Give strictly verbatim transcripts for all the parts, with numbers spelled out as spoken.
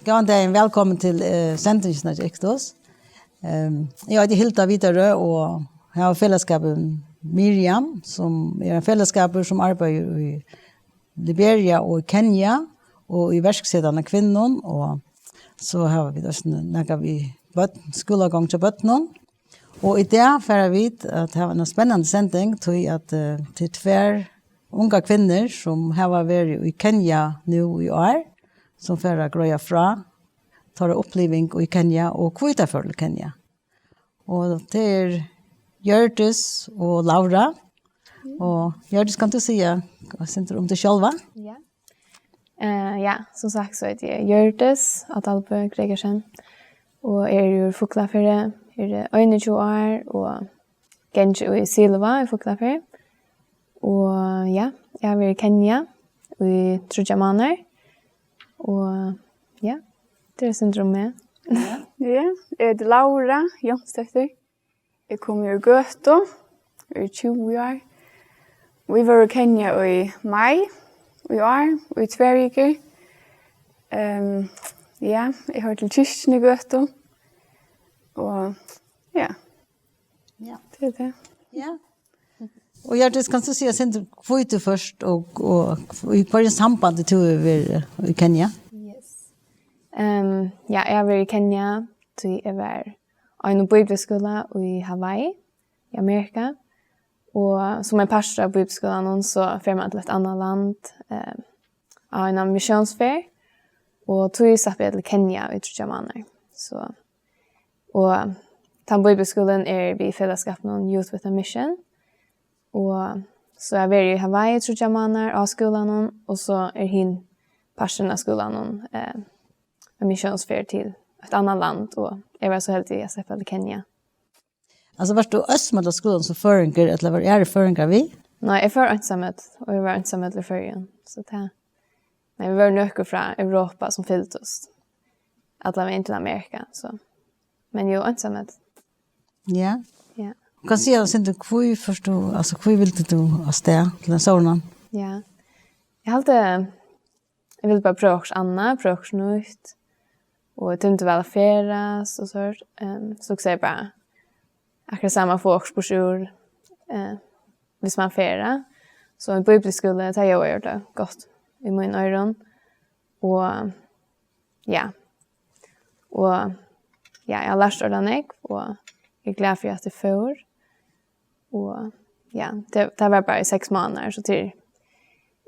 Góðan dagin, vælkomin til uh, sendingina hjá Iktus. Um, eg eiti Hilda Viðarøð og havi felagsskapin Miriam, sum er ein felagsskapur sum arbeiðir í Liberia og í Kenya og í verksetan av kvinnum, og so hava vit eisini nakað við børn, skúlagongd hjá børnum. Og í dag fara vit at hava eina spennandi sending, tí at uh, til tvær ungar kvinnur, sum hava verið í Kenya nú í ár, sum fara at greiða frá teirra uppliving í Kenya og hví tær fóru til Kenya. Og tað er Hjørdis og Laura. Og Hjørdis, kann tú siga eitt sindur um teg sjálva? Ja. Uh, ja, som sagt så heter jeg Hjørdis Adalbø Gregersen, og er úr Fuglafjørði, er einogtjúgu ár og gangi í Silva í Fuglafjørði. Og ja, jeg har vært i Kenya i tríggjar mánaðir. Og ja, det er syndrom med. Ja, jeg heter Laura Jonsdóttir. Eg komi úr Gøtu, eg eri tjúgu ár. Vit vóru í Kenya í mai í ár, í tvær vikur. Um, ja, eg hoyri til kirkjuna í Gøtu. Og ja, ja. Tað er tað. Ja. Og Hjørdis, kanst tú siga sindur hví tú fyrst og, og í hvørjum sambandi tú hevur verið í Kenya? Yes. Um, ja, eg havi verið í Kenya, tí eg var á einum bíbliuskúla í Hawaii, í Amerika. Og sum ein partur av bíbliuskúlanum, so fer man til eitt annað land eh, á eina missiónsferð. Og tí slapp eg til Kenya í tríggjar mánaðir. So, og tann bíbliuskúlin er við felagsskapinum Youth with a Mission. Og so havi eg verið í Hawaii í tríggjar mánaðir á skúlanum, og so er hin parturin av skúlanum eh, á missiónsferð til eitt annað land, og eg var so heldig at sleppa til Kenya. Altso, vart tú einsamøll á skúlanum sum føroyingur, ella vóru aðrir føroyingar við? Nei, eg fór einsamøll, og eg var einsamøll í Føroyum, so tað. Men vit vóru nøkur frá Europa sum fylgdust, allavega inn til Amerika, so. Men jú, einsamøll. Ja. Ja. Kanst tú siga eitt sindur, hví fórt tú, altso, hví vildi tú avstað til ein sovorðnan? Ja. Eg haldi, eg vildi bara prøva okkurt annað, prøva okkurt nýtt. Og eg tímdi væl at ferðast og sovorðið. Um, so hugsaði eg bara, akkurát sama at fáa okkurt burturúr, eh, hvis man ferðast. So ein bíbliuskúli, tað ljóðar ordiliga gott í mínum oyrum. Og ja. Og ja, eg havi lært ordiliga nógv, og eg eri glað fyri at eg fór. Og ja, tað, tað var bara í seks mánaðir, so tað er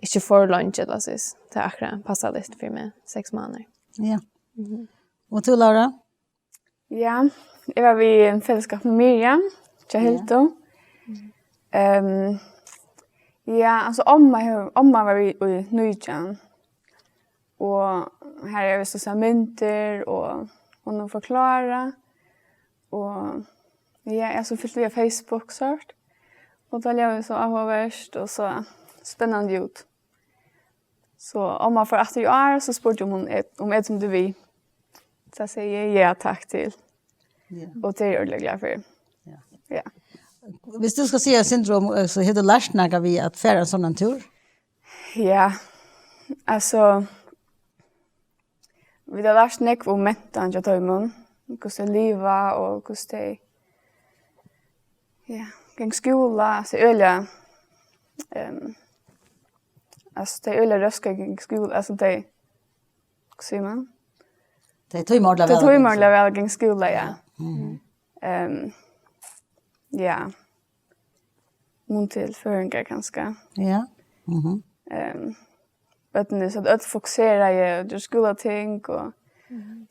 ikki for leingi, ella soleiðis. Tað er akkurát passaligt fyri meg, seks mánaðir. Ja. Mhm. Og tú, Laura? Ja, eg var við felagsskapinum Miriam, hjá Hildu. Ehm, ja, altso, omma hevur, omma var við í nítjan. Og har eru so, so myndir, og hon hevur forklárað. Og ja, eg havi so fylgt við á Facebook, sovorðið. Og tað ljóðaði so áhugavert og so spennandi út. So omma fór aftur í ár, so spurdi hon um eg, um eg tímdi við. So segði eg ja takk til. Ja. Og tað eri eg ordiliga glað fyri. Ja. Ja. Hvis tú skal siga, Sindre, um, eh, so hevur tú lært nakað við at fara ein sovorðnan túr? Ja, altso, vit hava lært nógv um mentan hjá teimum, hvussu tey liva og hvussu tey, ja, ganga í skúla, altso, øgiliga, um, altso, tey eru øgiliga røsk at ganga í skúla, altso, tey, hvussu sigur man? Tey tíma ordiliga væl. Tey tíma ordiliga væl at ganga í skúla, ja. Ja. Mhm. Um, ja. Mun til føroyingar kanska. Ja. Mhm. Ehm, børnini sótu øll fokuseraði og gjørdu skúlating og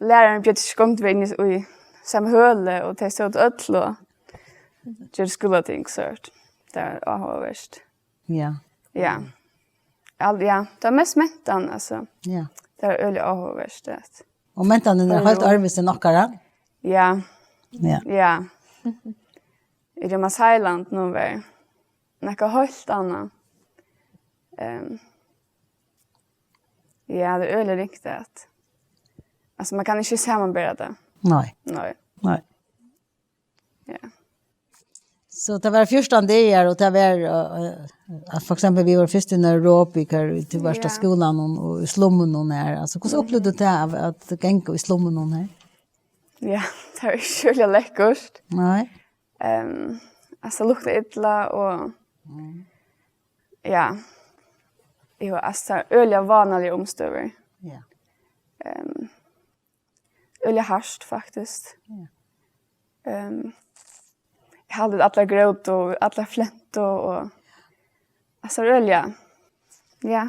lærarin bjóðaði ikki gongd við inn í, í sama høli og tey sótu øll og gjørdu skúlating, so tað var áhugavert. Ja. Ja. Al-, ja, tað var mest mentan, altso. Ja. Tað var øgiliga áhugavert, at. Og mentan er heilt øðrvísi enn okkara? Ja. Ja. Ja. Í Rema Island nú var nakað heilt annað. Ehm, ja, tað er øgiliga ringt at, altso, man kann ikki samanbera tað. Nei. Nei. Nei. Ja. So tað var fjúrtan dagar, og tað var, eh, eh, at for eksempel, vit vóru fyrst í Nairobi, har tú varst á Ja. skúlanum og, og í slummunum her. Altso, hvussu upplivdi tú tað at, at ganga í slummunum her? Ja, tað var ikki øgiliga lekkurt. Nei. Ehm, altso, luktaði illa og, ja. Jú, altso, tað var øgiliga vánaligar umstøður. Ja. Ehm, øgiliga hart, faktiskt. Ja. Ehm, eg haldi, at allar grótu og allar flentu og, altso, øgiliga. Ja.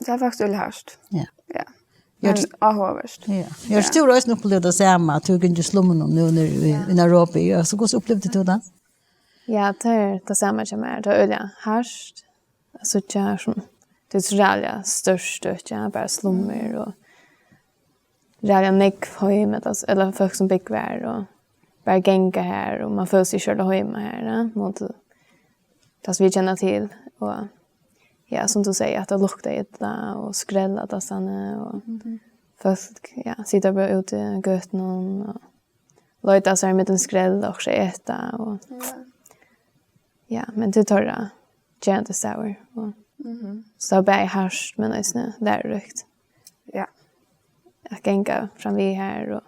Tað var faktiskt øgiliga hart. Ja. Ja. Men Gjørt áhugavert. Ja. Gjørt Ja. tú eisini upplivdi tað sama, at tú gikk í slummunum nú niðri í, Ja. í Nairobi. Ja, so hvussu upplivdi tú tað? Ja, tað er tað sama hjá mær. Tað er øgiliga hart. At síggja her sum, tað er so ræðuliga stórt støð, ja, bara slummur og ræðuliga nógv heim, ella, ella fólk sum búgva her og bara ganga her og man følir seg ikki øgiliga heima her, ja, móti tað sum vit kenna til. Og ja, sum tú sigur, at tað luktar illa og skrell allastaðni og Mhm. fólk, ja, sita bara úti í gøtunum og leita sær millum skrell og okkurt at eta og Ja. ja, men tað er teirra gerandisdagur og Mhm. so tað var bæði hart, men eisini læruríkt. Ja. At ganga fram við her og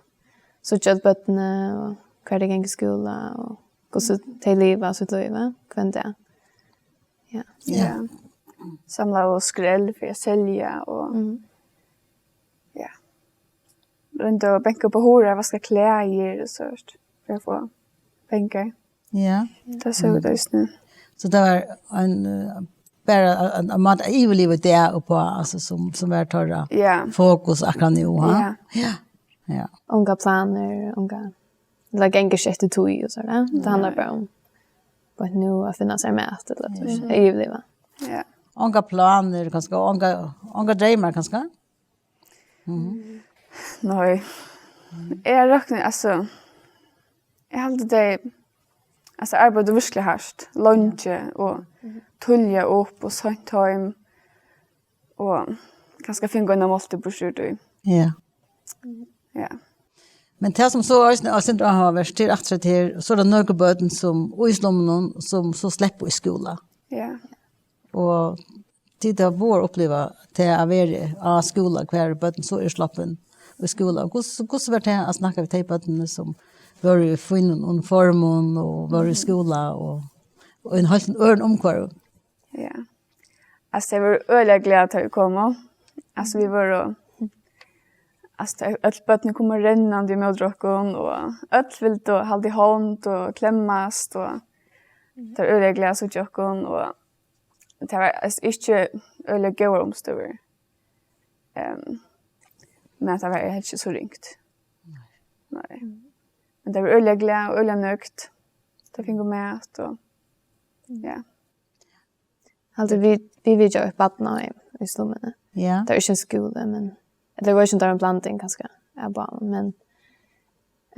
síggja øll børnini og hvar tey ganga í skúla og hvussu tey liva sítt lív, eh, hvønn dag. Ja. Ja. Ja. Samla og skrell fyri at selja og Mhm. ja. Royndi at banka upp á hurðar, vaska klæðir og so, fyri at fáa pengar. Ja. Tað sóu vit eisini. So tað var ein, eh, bara ein, ein máti at yvirliva tað uppá, altso, sum, sum var teirra Ja. fokus akkurát nú, ha? Ja. Ja. Ja. Ongar planir, ongar, ella ganga ikki eftir tíð og so, ja. Tað handlar Nei. bara um beint nú at finna sær mat, ella, tú veist, Mhm. at yvirliva. Ja. Ongar planir, kanska, ongar, ongar dreymar, kanska? Mhm. Nei. Eg rokni, altso, eg haldi tey, altso, arbeiddu virkuliga hart, leingi og tíðliga upp og seint heim og kanska fingu eina máltíð burtur úr tí. Ja. Ja. Men tað sum so eisini er sindur áhugavert, tað er aftur at her, so er tað nøkur børn sum í slummunum, sum so sleppa í skúla. Ja. Og tit hava upplivað tað at vera á skúla, hvar børn so eru sloppin í skúla. Og hvussu, hvussu var tað at snakka við tey børnini sum vóru í fínum uniformum og vóru í skúla og, og í einum heilt øðrum umhvørvi? Ja. Altso, tey vóru øgiliga glað, tá vit komu. Altso, vit vóru, altso, tey, øll børnini komu rennandi ímóti okkum, og øll vildu halda í hond og klemmast, og tey vóru øgiliga glað at síggja okkum, og tað var, altso, ikki øgiliga góðar umstøður. Ehm, men tað var helst ikki so ringt. Nei. Men tey vóru øgiliga glað og øgiliga nøgd. Tey fingu mat og, ja. Altso, vit, vit vitjaðu eitt barnaheim í slummuni. Ja. Tað er ikki ein skúli, men, ella, eg veit ikki, um tað er ein blanding, kanska, av báðum, men,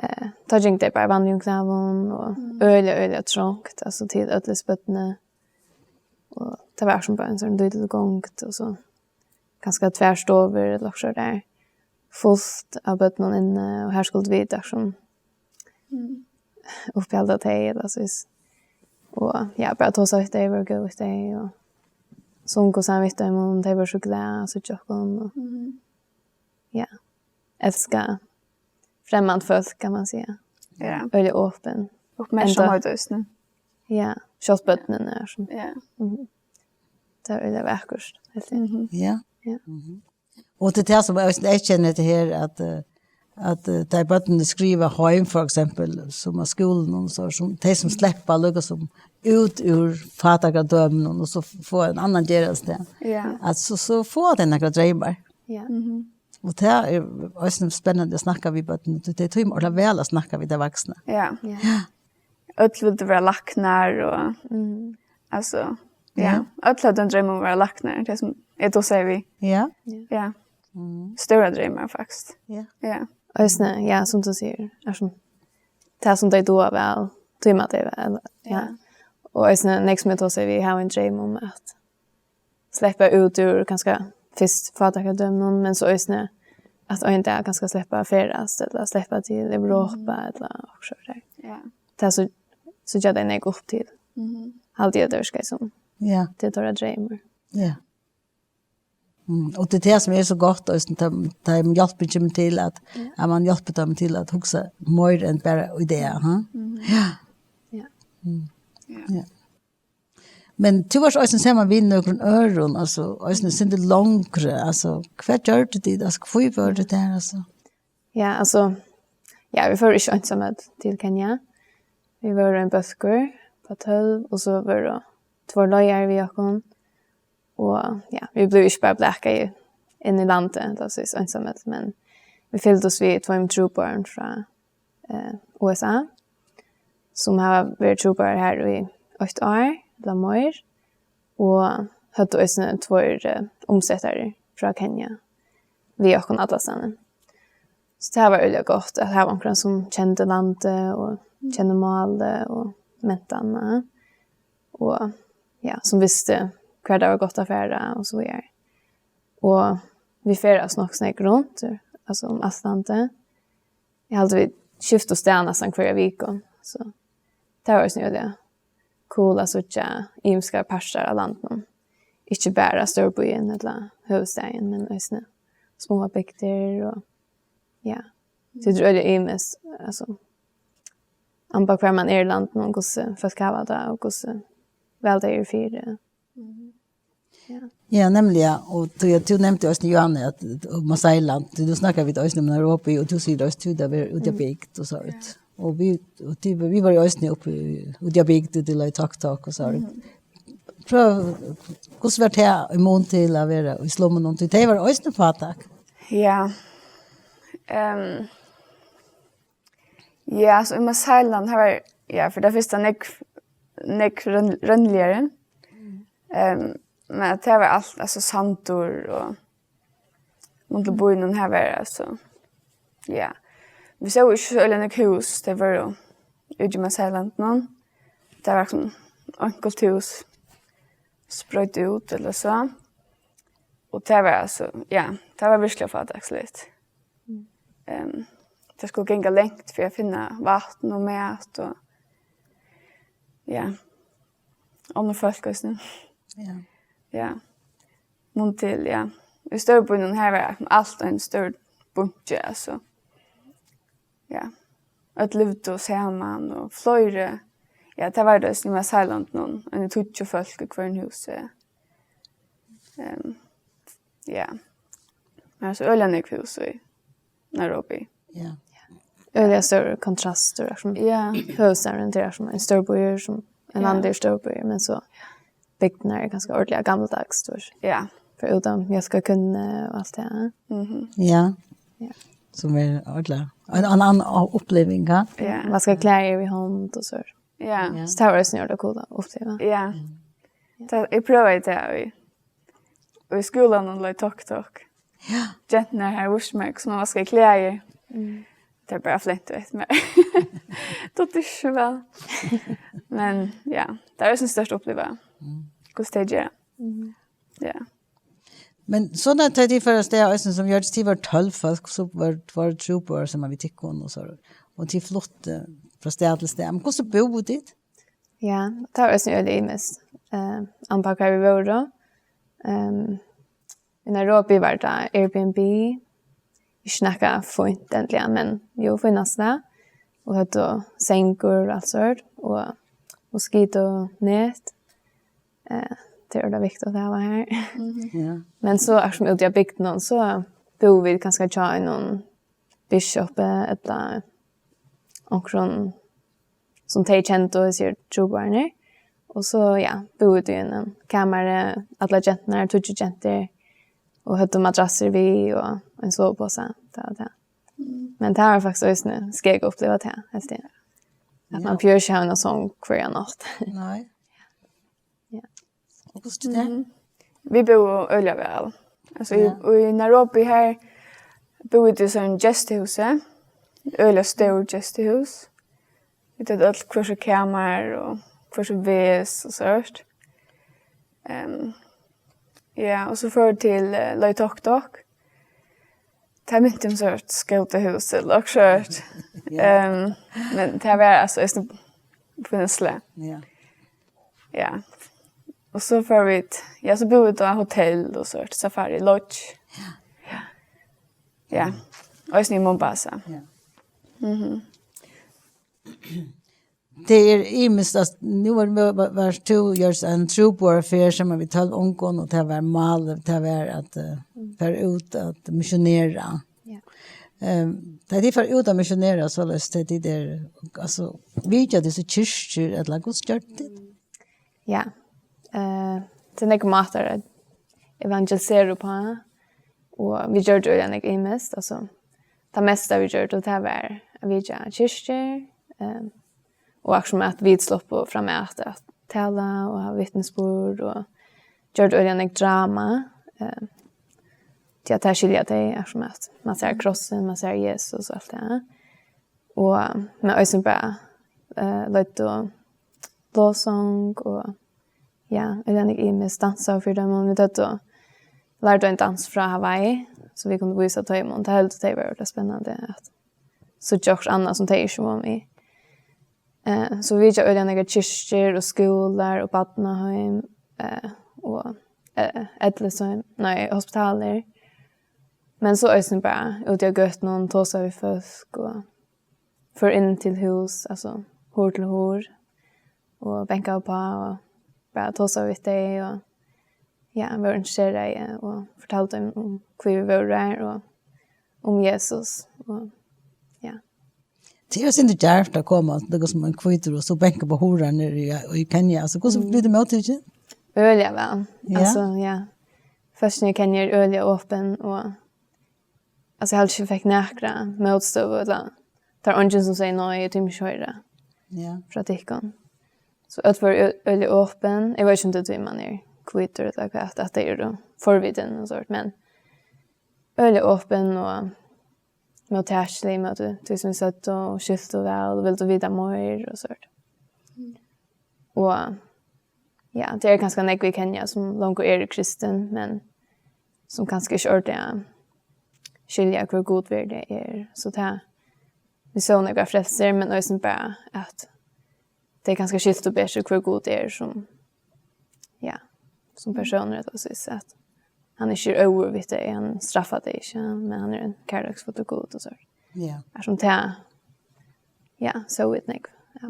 eh, tá gingu tey bara í vanligum klæðum og øgiliga, øgiliga trongt, altso, til øll hesi børnini. Og tað var sum bara ein sånn lítil gongd, og so kanska tvær stovur ella okkurt har. Fult av børnum inni, og har skuldu vit, sum Mm. uppihalda tey, ella so. Og, ja, bara tosa við tey, vera góð við tey, og sungu saman við teimum, og tey vóru so glað at síggja okkum, og, Mhm. ja, elska fremmand fólk, kann man siga. Ja. Øgiliga opin. Og merksemd eisini. Ja, sjálvt børnini eru sum. Ja. Mhm. Tað er øgiliga vakurt, helt eg. Mhm. Ja. Ja. Mhm. Og til tað sum eg, eg kenni hetta her, at, eh, at, eh, tá børnini skriva heim, for eksempel, sum á skúlanum, so sum, tey sum sleppa líka sum út úr fátækradøminum, og so f-, fáa ein annan gerandisdag. Ja. At so, so fáa tey nakrar dreymar. Ja. Mhm. Og tað er eisini spennandi at snakka við børnini, tí tey tíma ordiliga væl at snakka við tey vaksnu. Ja. Ja. Øll vildu vera læknar og, Mm. altso, ja. Ja. Øll høvdu ein dreym um at vera læknar, tað sum eg tosaði við. Ja. Ja. Mm. Stórar dreymar, faktiskt. Ja. Ja. Eisini, ja, sum tú sigur, er sum, tað sum tey duga væl, tíma tey væl, ja. Ja. Og eisini, nógv sum eg tosaði við, hava ein dreym um at sleppa út úr kanska fyrst fátækradøminum, men so eisini at ein dag kanska sleppa at ferðast, ella sleppa til Europa, Mm. ella okkurt so har. Ja. Tað er so síggja tey nógv upp til. Haldi eg, at tað virkar sum. Ja. Tað er teirra dreymur. Ja. Mm. Og tað er tað sum er so gott, og tá, tá hjálpin kemur til, at, at man hjálpir teimum til at hugsa meira enn bara í dag, ha? Ja. Ja. Mm. Ja. Ja. Men tú vart eisini saman við nøkrum øðrum, altso, eisini sindur longri, altso, hvat gjørdu tit, altso, hví vóru tit har, altso? Ja, altso, ja, vit fóru ikki einsamøll til Kenya. Vit vóru ein bólkur á tólv, og so vóru tveir leiðarar við okkum. Og ja, vit blivu ikki bara blakaðir inn í landið, ella so einsamøll, men vit fylgdust við tveimum trúboðarum frá eh, U S A, sum hava verið trúboðarar her í eitt ár, ella meir, og høvdu eisini tveir eh, umsetarar frá Kenya við okkum allastaðni. So tað var øgiliga gott at hava onkran, sum kendi landið og kendi málið og mentanina, og ja, sum visti hvar tað var gott at fara og so víðari. Og vit ferðaðust nokk so nógv runt, altso um alt landið. Eg haldi, vit skiftu stað næstan hvørja viku, so tað var eisini øgiliga cool at síggja ymiskar partar av landinum. Ikki bara stórbýin ella høvuðsstaðin, men eisini smáar bygdir og, ja. So tað er øgiliga ymiskt, altso, annar staður hvar man er í landinum, hvussu fólk hava tað og hvussu væl tey eru fyri. Ja. Ja, nemliga. Og tú, tú nevndi eisini, Johanne, at, at Maasai-land, tú, tú snakkar við eisini um Nairobi, og tú sigur eisini, tú, tað var úti á bygd og so. Ja. Og vit, og tí, vit vóru eisini uppi í, úti á bygd, úti í Loitoktok og so. Prøv, hvussu var tað í mun til at vera í slummunum? Tí tey vóru eisini fátæk. Ja. Ehm, ja, so í Maasai-land, har var, ja, fyri tað fyrsta nógv, nógv røn-, rønligari. Ehm, men at tað var alt, altso, sandur og mun til býin, har var, altso, ja. Vit sóu ikki so øgiliga nógv hús, tey vóru úti í Maasai-landinum. Tað var sum einkult hús spreidd út ella so. Og tað var, altso, ja, tað var virkiliga fátæksligt. Ehm, tað skuldi ganga langt fyri at finna vatn og mat og, ja, onnur fólk eisini. Ja. Ja. Mun til, ja. Í stóru býunum, har var alt ein stór bunki, altso. Ja. Øll livdu saman og fleiri. Ja, tað var tað eisini í Maasai-landinum, eini tíggju fólk í hvørjum húsi. Ehm, ja. Men so øgiliga nógv hús í Nairobi. Ja. Øgiliga stórur kontrastur, sum, ja, høvuðsstaðurin, tað er sum ein stórbýur, sum ein, ja, vanligur stórbýur, men so bygdirnar eru kanska ordiliga gammaldags, tú veist. Ja. Fer út á mjólkarkúnni og alt tað. Mhm. Ja. Ja. Sum er ordiliga ein, ein annan uppliving, ja. Ja. Vaska klæðir við hond og so. Ja. Ja. So tað var eisini ordiliga cool at uppliva. Ja. Mm. Tað, eg prøvaði tað í, í skúlanum, Loitoktok. Ja. Genturnar har vístu mær, hvussu man vaskar klæðir. Mm. Tað er bara flent, veit, men tað er ikki so væl. Men ja, tað er eisini stórt at uppliva. Mm. Hvussu tey gera. Mm. Ja. Men so tá tit fóru avstað, eisini sum Hjørdis, tit vóru tólv fólk, so vóru tveir trúboðarar saman við tykkum og so. Og tit fluttu frá stað til stað. Men hvussu búðu tit? Ja, tað var eisini øgiliga ymiskt. Eh, annar staður hvar vit vóru. Ehm, í Nairobi var tað Airbnb. Ikki nakað fínt endiliga, men jú, fínasta. Og høvdu sengur og alt sort. Og moskítonet. Eh, tað er øgiliga viktigt at hava har. Mhm. Ja. Men so, akkurát sum úti á bygdunum, so búðu vit kanska hjá einum bishopi ella onkrum, sum tey kendu, hesir trúboðararnir. Og so, ja, búðu vit í einum kamari, allar genturnar, tíggju gentur, og høvdu madrassir við og ein soviposa, tað var tað. Mm. Men tað var faktiskt eisini skeg at uppliva tað, helt eg. At, ja, man behøvir ikki hava eina song hvørja nátt. Nei. Ja. Og hvussu er tað? Mhm. Vit búðu øgiliga væl. Altso, í, ja, í Nairobi her búðu vit í sovorðnum gestihúsi. Øgiliga stórt gestihús. Vit høvdu øll hvør sítt kamar og hvør sítt ves og so. Ehm, ja, og so fóru vit til, eh, Loitoktok. Tað minti um sovorðið skótahús ella okkurt sovorðið. Ja. Ehm, men tað var, altso, eisini Fínt slag. Ja. Ja. Og so fóru vit, ja, so búðu vit á hotell og so, Safari Lodge. Ja. Ja. Eisini í Mombasa. Ja. Mhm. Tað er ymiskt, at nú var, var, var tú, Hjørdis, ein trúboðarferð saman við tólv ungum, og tað var málið, tað var at, eh, fara út at missionera. Ja. Ehm, tá tit fara út at missionera, soleiðis, tá tit eru, altso, vitja tær so kirkjur, ella hvussu gjørdu tit? Ja. Eh, tað eru nógvir mátar at evangelisera uppá, og vit gjørdu øgiliga nógv ymiskt, altso, tað mesta vit gjørdu, tað var at vitja kirkjur, eh, og akkurát sum at vit sluppu fram at, at tala og hava vitnisburð og gjørdu øgiliga nógv drama, eh, tí at tað skilja tey, akkurát sum at man sær krossin, man sær Jesus og alt tað. Og, men eisini bara, eh, løgdu lovsong og, ja, øgiliga nógv ymiskt, dansaðu fyri teimum. Vit høvdu, lærdu ein dans frá Hawaii, so vit kundu vísa teimum. Tað hildu tey var øgiliga spennandi at síggja okkurt annað sum tey ikki vóru við. Eh, so vit vitjaðu øgiliga nógvar kirkjur og skúlar og barnaheim, eh, og, eh, ellisheim, nei, hospitalir. Men so eisini bara úti á gøtunum, tosa við fólk og fór inn til hús, altso hurð til hurð, og bankaðu uppá og bara tosaðu við tey og, ja, vóru interesserað og fortaldu um, um hví vit vóru har og um Jesus og, ja. Tað er sindur djarvt at koma, líka sum ein hvítur, og so banka upp á hurðar niðri í, í Kenya. Altso, hvussu bleiv tú móttikin? Øgiliga væl. Ja. Altso, ja. Fólkini í Kenya eru øgiliga opin, og, altso, eg helt ikki, eg fekk nakra mótstøðu, ella tað var eingin sum segði: "Nei, eg tími ikki hoyra frá tykkum." So øll vóru ø-, øgiliga opin. Eg veit ikki, um tað er tí man er hvítur, ella hvat, at tey eru forvitin og sovorðið, men øgiliga opin og móttakilig ímóti tí sum vit søgdu, og skiltu væl og vildu vita meir og sovorðið. Og, ja, tað eru kanska nógv í Kenya sum longu eru kristin, men sum kanska ikki ordiliga skilja, hvør Gud veruliga er. So tað, vit sóu nakrar frelsir, men eisini bara at tey kanska skiltu betur, hvør Gud er sum, ja, sum persónur, ella so at hann ikki er óður við tey, hann straffar tey ikki, men hann er ein kærleiksfullur Gud og so. Ja. Er sum tað, ja, sóu vit nógv. Ja.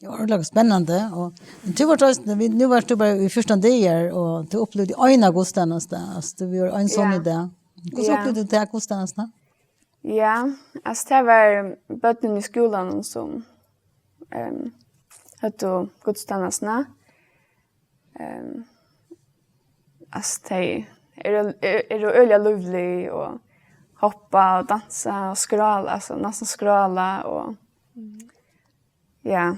Ja, det er spennandi. Og, men tú var eisini, vit, nú var tú bara í fjúrtan dagar, og tú upplivdi eina gudstænastu, altso, tú var ein sunnudag. Hvussu upplivdi tú ta gudstænastu? Ja, altso, tað var børnini í skúlanum sum, ehm, høvdu gudstænastuna. Ehm, altso, tey eru, eru, eru øgiliga lívlig og hoppa og dansa og skrála, altso, næstan skrála og, ja,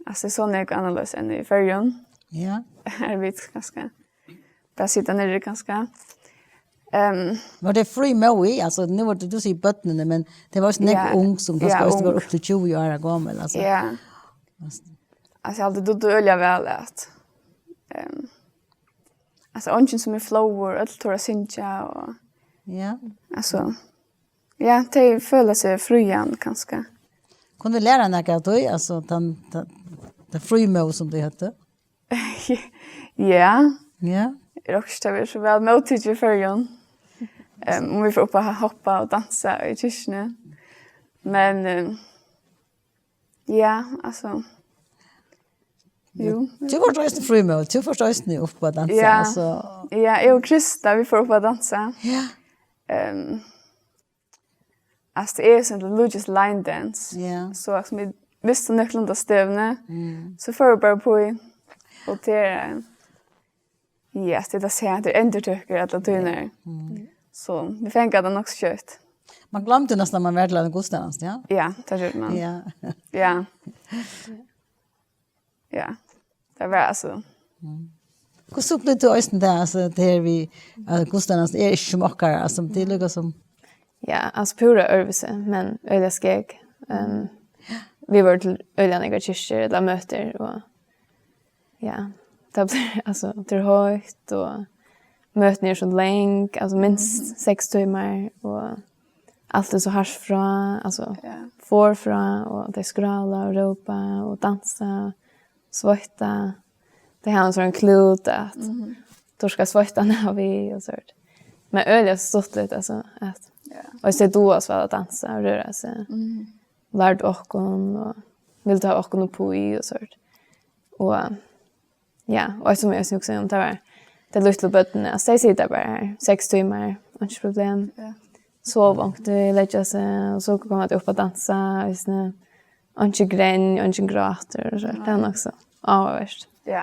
altso, tað er so nógv annarleiðis enn í Føroyum. Ja. Her vit kanska bara sita niðri kanska. Ehm, Var tað frímóðir? Altso, nú var tað, tú sigur børnini, men tað var so nógv ung sum kanska eisini var upp til tjúgu ára gomul, altso. Ja. Altso, eg haldi, tú dugir øgiliga væl at, ehm, altso, eingin sum er flóur, øll tora at syngja og, ja, altso, ja, tey føla seg frían, kanska. Kunnu vit læra nakað av tí, altso, tann, tann, tann frímóð sum tey høvdu? Ja. Ja. Eg roksi, tað verður so væl móttikið í Føroyum. Ehm, um vit fara upp at hoppa og dansa í kirkjuni. Men, ehm, ja, altso. Jú. Tú var eisini frímóð, tú fór eisini upp at dansa, ja, altso. Ja, eg og Krista, vit fóru upp at dansa. Ja. Ehm, Altso, tað er sum líkist line dance. Ja. So, altso, vit vistu nøkulunda støðuna, mm, so fóru vit bara upp í, og tað er, ja, tað er tað sama, tað er endurtøkur alla tíðina. Mm. So, vit fanga tað nokk so skjótt. Man gloymdi næstan, at man var til eina gudstænastu, ja? Ja, tað gjørdi man. Ja. Ja. Ja, tað var, altso. Mm. Hvussu upplivdi tú eisini tað, altso, tað her við, at gudstænastu er ikki sum okkara, altso, tað er líka sum. Ja, altso, púra øðrvísi, men øgiliga skeg. Ehm, vit vóru til øgiliga nógvar kirkjur ella møtir, og, ja, tað bleiv, altso, tað er heitt, og møtini eru so long, altso, minst seks tímar, og alt er so hart frá, altso, ja, for frá, og tey skrála og rópa og dansa, sveitta. Tey hava ein sånn klút at, mhm, tú skal sveitta hana við og so. Men øgiliga stuttligt, altso, at, ja, og tey duga so væl at dansa og røra seg. Mhm. Lærdu okkum og vildu hava okkum upp í og so. Og ja, og eitt sum eg eisini hugsaði um, tað var tey lítlu børnini, altso, tey sita bara her, seks tímar, einki problem. Ja. Sova onkuntíð, leggja seg, og so koma tey upp at dansa, eisini. Einki grenj, eingin grátur, og so. Nei. Tað er nokk so áhugavert. Ja.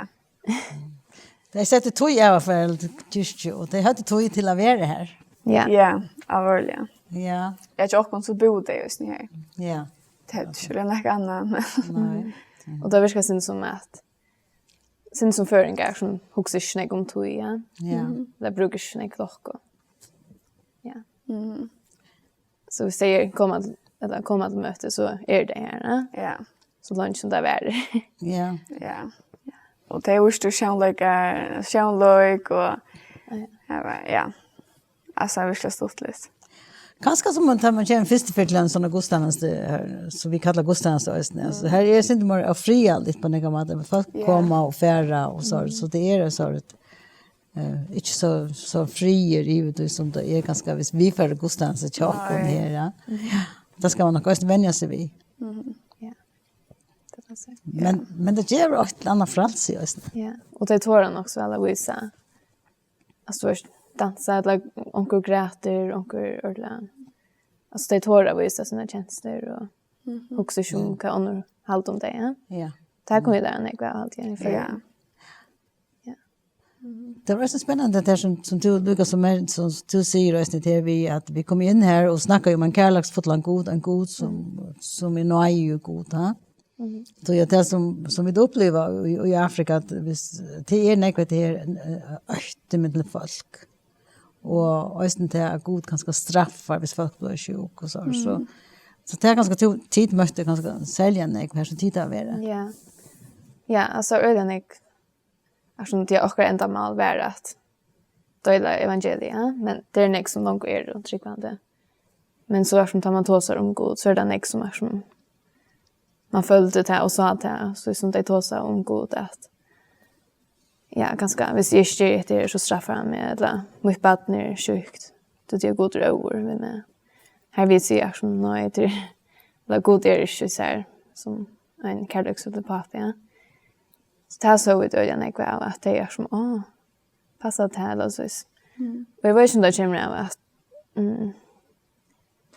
Tey settu tíð av at fara til kirkju, og tey høvdu tíð til at vera her. Ja. Ja, alvorliga. Ja. Ja, hjá okkum so búðu tey eisini her. Ja. Tey høvdu ikki nakað annað, men nei. Og tað virkar sindur sum at, sindur sum føroyingar sum hugsa ikki nógv um tíð, ja. Ja. Mhm. Tey brúka ikki nógv klokku. Ja. Mhm. So viss tey koma til, ella koma til møti, so eru tey her, ja. Ja. So leingi sum tað varir. Ja. Ja. Og tey vístu sjónleikar, sjónleik og, ja, ja. Altso, tað er virkiliga stuttligt. Kanska sum man, tá man kemur fyrstu ferð til ein sånn gudstjeneste her, sum vit kalla gudstjeneste eisini. Altso, her er sindur meira friðarligt á nakran máta, men fólk, ja, koma og fara og so, mm, so tað er so, eh, ikki so, so friður yvir tí sum tað er kanska, viss vit fara gudstjeneste hjá okkum, nei, her, ja. Mhm. Ja. Tað skal man nokk eisini venja seg við. Mhm. Ja. Tað passar. Men, ja, men tað gevur eitt ella annað frælsi eisini. Ja, og tey tora nokk so væl at vísa. Altso, tú veitst, dansa, ella onkur grætur, onkur ordiliga. Altso, tey tora at vísa sínar kenslur og, mhm, hugsa ikki um, mm, hvat onnur halda um tey, ja. Ja. Tað kunnu vit læra nógv av, haldi eg, í Føroyum. Ja. Ja. Tað var so spennandi, tað her sum, sum tú, líka sum er, sum tú sigur, eisini, tað her við, at vit koma inn her og snakka um ein kærleiksfullan Gud, ein Gud sum, sum er náðigur Gud, ha? Mhm. So, ja, tað sum, sum vit uppliva í, í Afrika, at viss, tað er nógv, tað er ein, eh, ótti millum fólk. Og eisini tað at Gud kanska straffar, viss fólk blíva sjúk og so, so. Mm. So tað er kanska, tú, tit møttu kanska serliga nógv her sum tit hava verið. Ja. Ja, altso, øgiliga nógv. Altso, tað okkara endamál var at deila evangeliið, men tað eru nógv sum longu eru trúgvandi. Men so er sum tá man tosar um Gud, so er tað nógv sum er sum, man føldi tað og sá tað, so sum tey tosa um Gud, at, ja, kanska, viss eg ikki geri hetta her, so straffar hann meg, ella mítt barn er sjúkt, tí tí at Gud er óður við meg. Her vil eg siga sum, nei, tað er, ella Gud er ikki so her, sum ein kærleiksfullur pápi, ja. So tað sóu vit øgiliga nógv av, at tey er sum, á, passar tað, ella so. Mm. Og eg veit ikki um tað kemur av at, mm,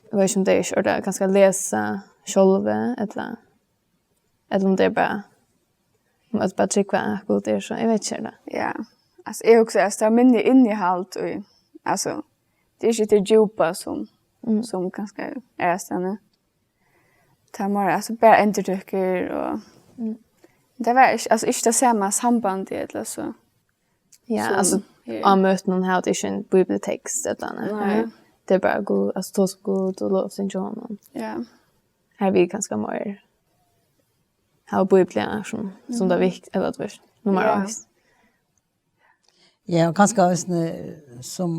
eg veit ikki um tey ikki orka kanska lesa sjálvi, ella, ella um tað er bara, um at bara trúgva at Gud er so, eg veit ikki, ella. Ja, altso, eg hugsi, altso, tað er minni innihald í, altso, tað er ikki tað djúpa sum, mm, sum kanska er aðrastaðni. Tað er meira, altso, bara endurtøkur og, mm, tað var ikki, altso, ikki tað sama sambandið, ella so. Ja, sum altso, her. Á møtunum hava tey ikki ein bíbliutekst, ella nei. Nei. Tað er bara Gud, altso, tosa um Gud og lovsyngja honum. Ja. Her vil kanska meir hava Bíbliuna sum, sum tað, mhm, vikt-, ella, tú veitst, nummar, ja, eitt. Ja, og kanska eisini, sum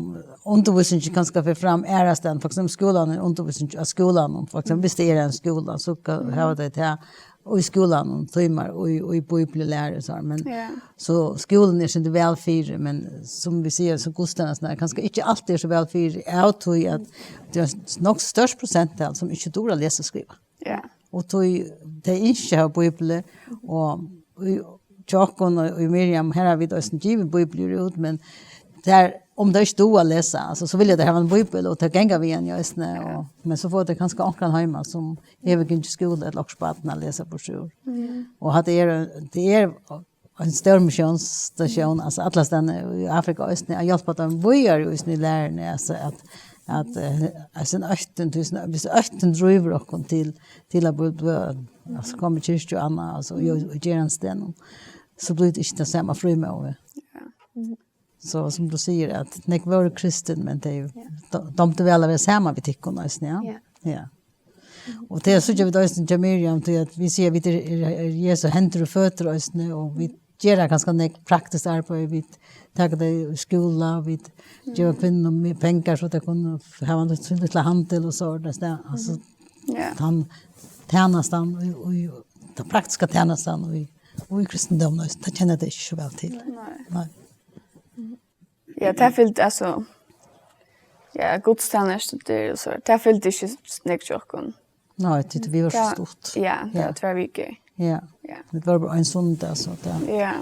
undirvísingin kanska fer fram aðrastaðni, for eksempel skúlan, er undirvísing á skúlanum, for eksempel, viss tað er ein skúla, so ka-, hava tey tað í skúlanum, tímar í, í bíbliulæru, so, men, ja, so skúlin er sindur væl fyri, men sum vit siga, so gudstjenestuna er kanska ikki altíð er so væl fyri, av tí at tað er nokk stórt prosenttal sum ikki dugir at lesa og skriva. Ja. Og tí tey ynskja at hava bíbliu, og í, hjá okkum og í Miriam, her hava vit eisini givið bíbliur út, men tær, um tey ikki duga at lesa, altso, so vilja tey hava ein bíbel, og tey ganga við henni eisini, ja, og, men so fáa tey kanska onkran heima, sum hevur gingið í skúla ella okkurt barn at lesa burtur úr. Mm. Og at tað er, tað er ein stór missiónsstasjón, altso, allastaðni í Afrika eisini, at hjálpa teimum víðari eisini í læruni, altso, at, at, eh, at sín óttin, tí sín, viss óttin drívur okkum til, til at blíva, altso, koma í kirkju og annað, altso, og, og gera ein sten, so blívur tað ikki tað sama frímóði. Ja. So, sum tú sigur, at nógv vóru kristin, men tey, ja, dá-, dámdi væl at vera saman við tykkum eisini, ja? Ja. Ja. Og tað síggja vit eisini hjá Miriam, tí at vit siga, vit er, er, er Jesu hendur og føtur eisini, og vit gera kanska nógv praktiskt arbeiði, vit taka tey í skúla, vit geva kvinnum meir pengar, so tey kunnu hava ein lítil, lítlan handil og so, tað, altso, Ja. tann tænastan, og, og, tann praktiska tænastan, og, og í kristindóminum, tað kenna tey ikki so væl til. Nei. Nei. Ja, tað fylgdi, altso, ja, gudstænastur, tað er so, tað fylgdi ikki nógv hjá okkum. Nei, tí vit vóru so stutt. Ja, tað Ja. var tvær vikur. Ja. Ja. Vit vóru bara ein sunnudag, so tað. Ja.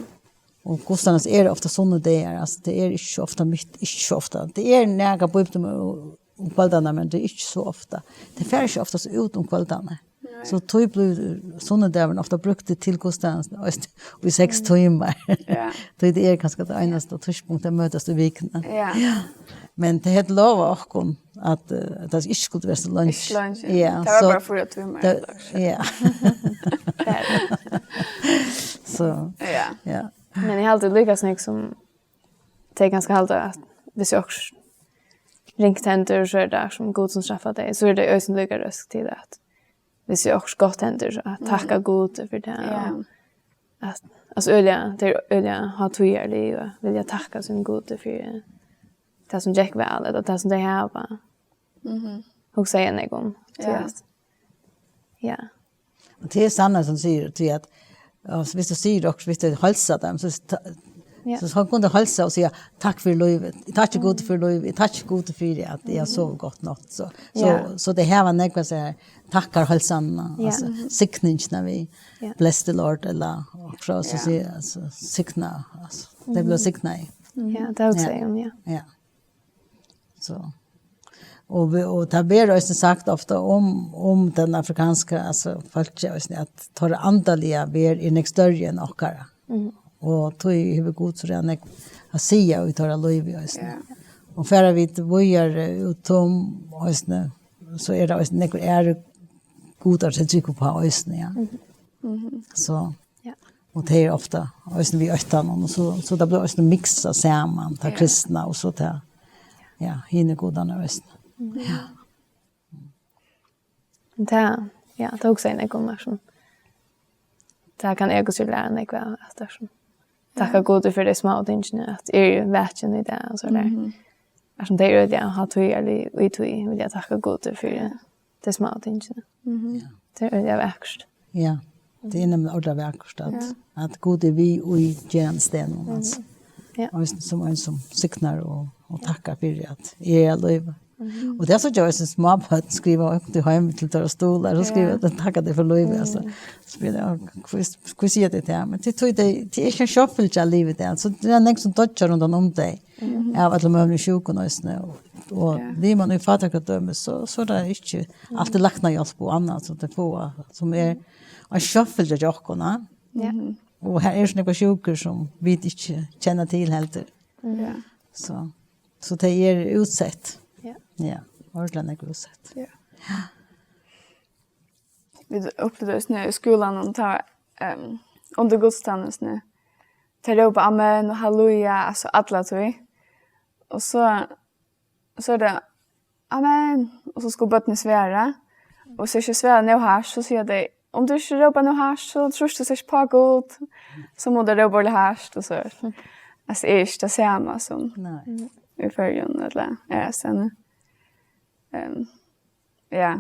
Og gudstænastur er ofta sunnudagar, altso, tað er ikki so ofta mitt, ikki so ofta. Tað er nakað bíblium um, um kvøldarnar, men tað er ikki so ofta. Tað fer ikki ofta so út um kvøldarnar. So tí blívur sunnudagurin ofta brúktur til gudstænastuna, veitst, í seks tímar. Ja. Tí tað er kanska tað einasta tíðspunkt, tey møtast í vikuni. Ja. Men tey høvdu lovað okkum, at, eh, at tað ikki skuldi vera so leingi. Ikki leingi. Ja, Tað var so bara fýra tímar, tað, ella so. Ja. So, Ja. ja. Men eg haldi líka snakk sum tey kanska halda at hvis eg okkurt ringt hendir, so er tað sum Gud sum straffar tey, so er tað eisini líka røsk til at hvis eg okkurt gott hendir, so at takka Gud fyri tað. Ja. Og at, altso, øgiliga, tað er øgiliga hátíðarligt og vilja takka sín Gud fyri tað sum gekk væl, ella tað sum tey hava. Mhm. Hugsaði eg nógv um. Tí Ja. at, ja. Og tað er sannheit sum sigur, tí at, altso, hvis tú sigur okkurt, hvis tú heilsar teimum, so, ta- Ja. so hon kundi heilsa og siga: «Takk fyri lívið, eg takki Gud fyri lívið, eg takki Gud fyri at eg havi sovið gott nátt.» So, so, Ja. so tey hava nógv at siga, takkar heilsan, Ja. altso, signingina við, Ja. «Bless the Lord», ella, og so, so Ja. siga, altso, signa, altso, tey blíva signaði. Ja, tað hugsaði eg um, ja. Ja. So. Og, vi, og tað verður eisini sagt ofta um, um tann afrikanska, altso, fólkið eisini, at teirra andaliga verð er nógv størri enn okkara. Og tí hevur Gud so nógv at siga í teirra lívi eisini. Ja. Og fara vit víðari út um eisini, so er tað eisini nógvir aðrir gudar, sum trúgva uppá eisini, ja. So, Ja. og tey eru ofta eisini við óttanum, og so, so tað blívur eisini miksað saman, tað Ja. kristna og so tað, ja, hini gudarnir eisini. Men tað, ja, tað hugsaði eg nógv um, altso. Tað kann eg og Sylvia læra nógv av, at, altso, takka Gud fyri tey smáu tingini, at eg eri vakin í dag, og so der. Altso, tað er øgiliga hátíðarligt í tí, vilja takka Gud fyri tey smáu tingini. Tað er øgiliga vakurt. Ja, tað er nemliga ordiliga vakurt, at, at Gud er við í gerandisdegnum, altso. Ja. Og eisini sum ein sum signar og, og takkar fyri at eg eri á lívi. Og tað er so, at smábørn skriva upp til heim til teirra stólar, so skriva at takka tey fyri lívið, altso. So blir tað, ja, hví, hví siga tey tað? Men tað, tað, tað er ikki ein sjálvfylgja av lívi, tað. So tað er nógv sum doyggja rundan um tey. Av øllum møguligum sjúkum eisini. Og, og livir man í fátækradømi, so, so er tað ikki altíð læknahjálp og annað, so tey fáa, sum er ein sjálvfylgja hjá okkum, ja. Ja. Og her eru so nógvar sjúkur sum vit ikki kenna til heldur. Ja. So, so tey eru útsett. Ja. Ja, ordiliga nógv útsett. Ja. Vit upplivdu eisini í skúlanum, tá, ehm, undir gudstænastuni, tey rópa amen og halleluja, altso, alla tíð. Og so, so er tað amen, og so skulu børnini svara. Og so ikki svara nóg hart, so siga tey, um tú ikki rópar nóg hart, so trýrt tú seg ikki uppá Gud. So mugu tey rópa ordiliga hart, og so. Altso, er ikki tað sama sum Nei. í Føroyum, ella aðrastaðni. Ehm, ja.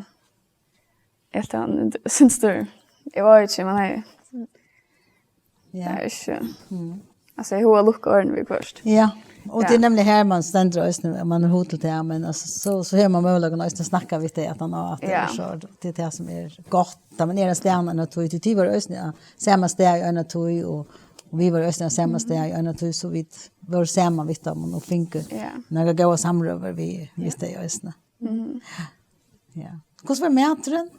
Helt hann, syns du? Eg veit ikki, men hey, Ja. tað er ikki. Altso, eg havi lukkað oyruni viðhvørt. Ja, og tað Ja. er nemliga her man stendur eisini, man hevur hug til tað, men altso, so, so hevur man møguleikan eisini at snakka við tey, at hann á, at tað Ja. er so, tað er tað sum er gott, tá man er á staðnum, og tí, tí, tí var eisini á sama stað í eina tíð, og, og vit vóru eisini á sama stað í eina tíð, so vit vóru saman við teimum og fingu Ja. nakrar góðar samrøður við, við tey eisini. Ja. Hvussu var maturin?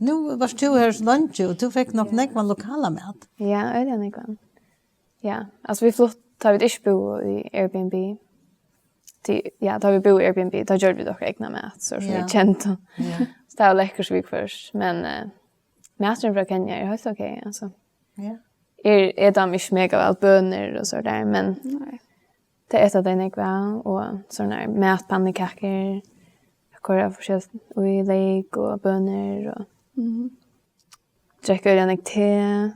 Nú vart tú her so leingi, og tú fekk nokk nógvan lokalan mat. Ja, øgiliga nógvan. Ja, altso, vit flutt, tá vit ikki búðu í Airbnb. Tí, ja, tá vit búðu í Airbnb, tá gjørdu vit okkara egna mat, so sum Ja. vit kendu. Ja. So tað var lekkurt viðhvørt, men, eh, maturin frá Kenya er heilt ok, altso. Ja. Eg, eg dámar ikki mega væl bønir og so der, men Nei. tað eta tey nógv av, og sovorðnar matpannukakur, koyra forskelligt í, leyk og bønir, og drekka øgiliga nógv te,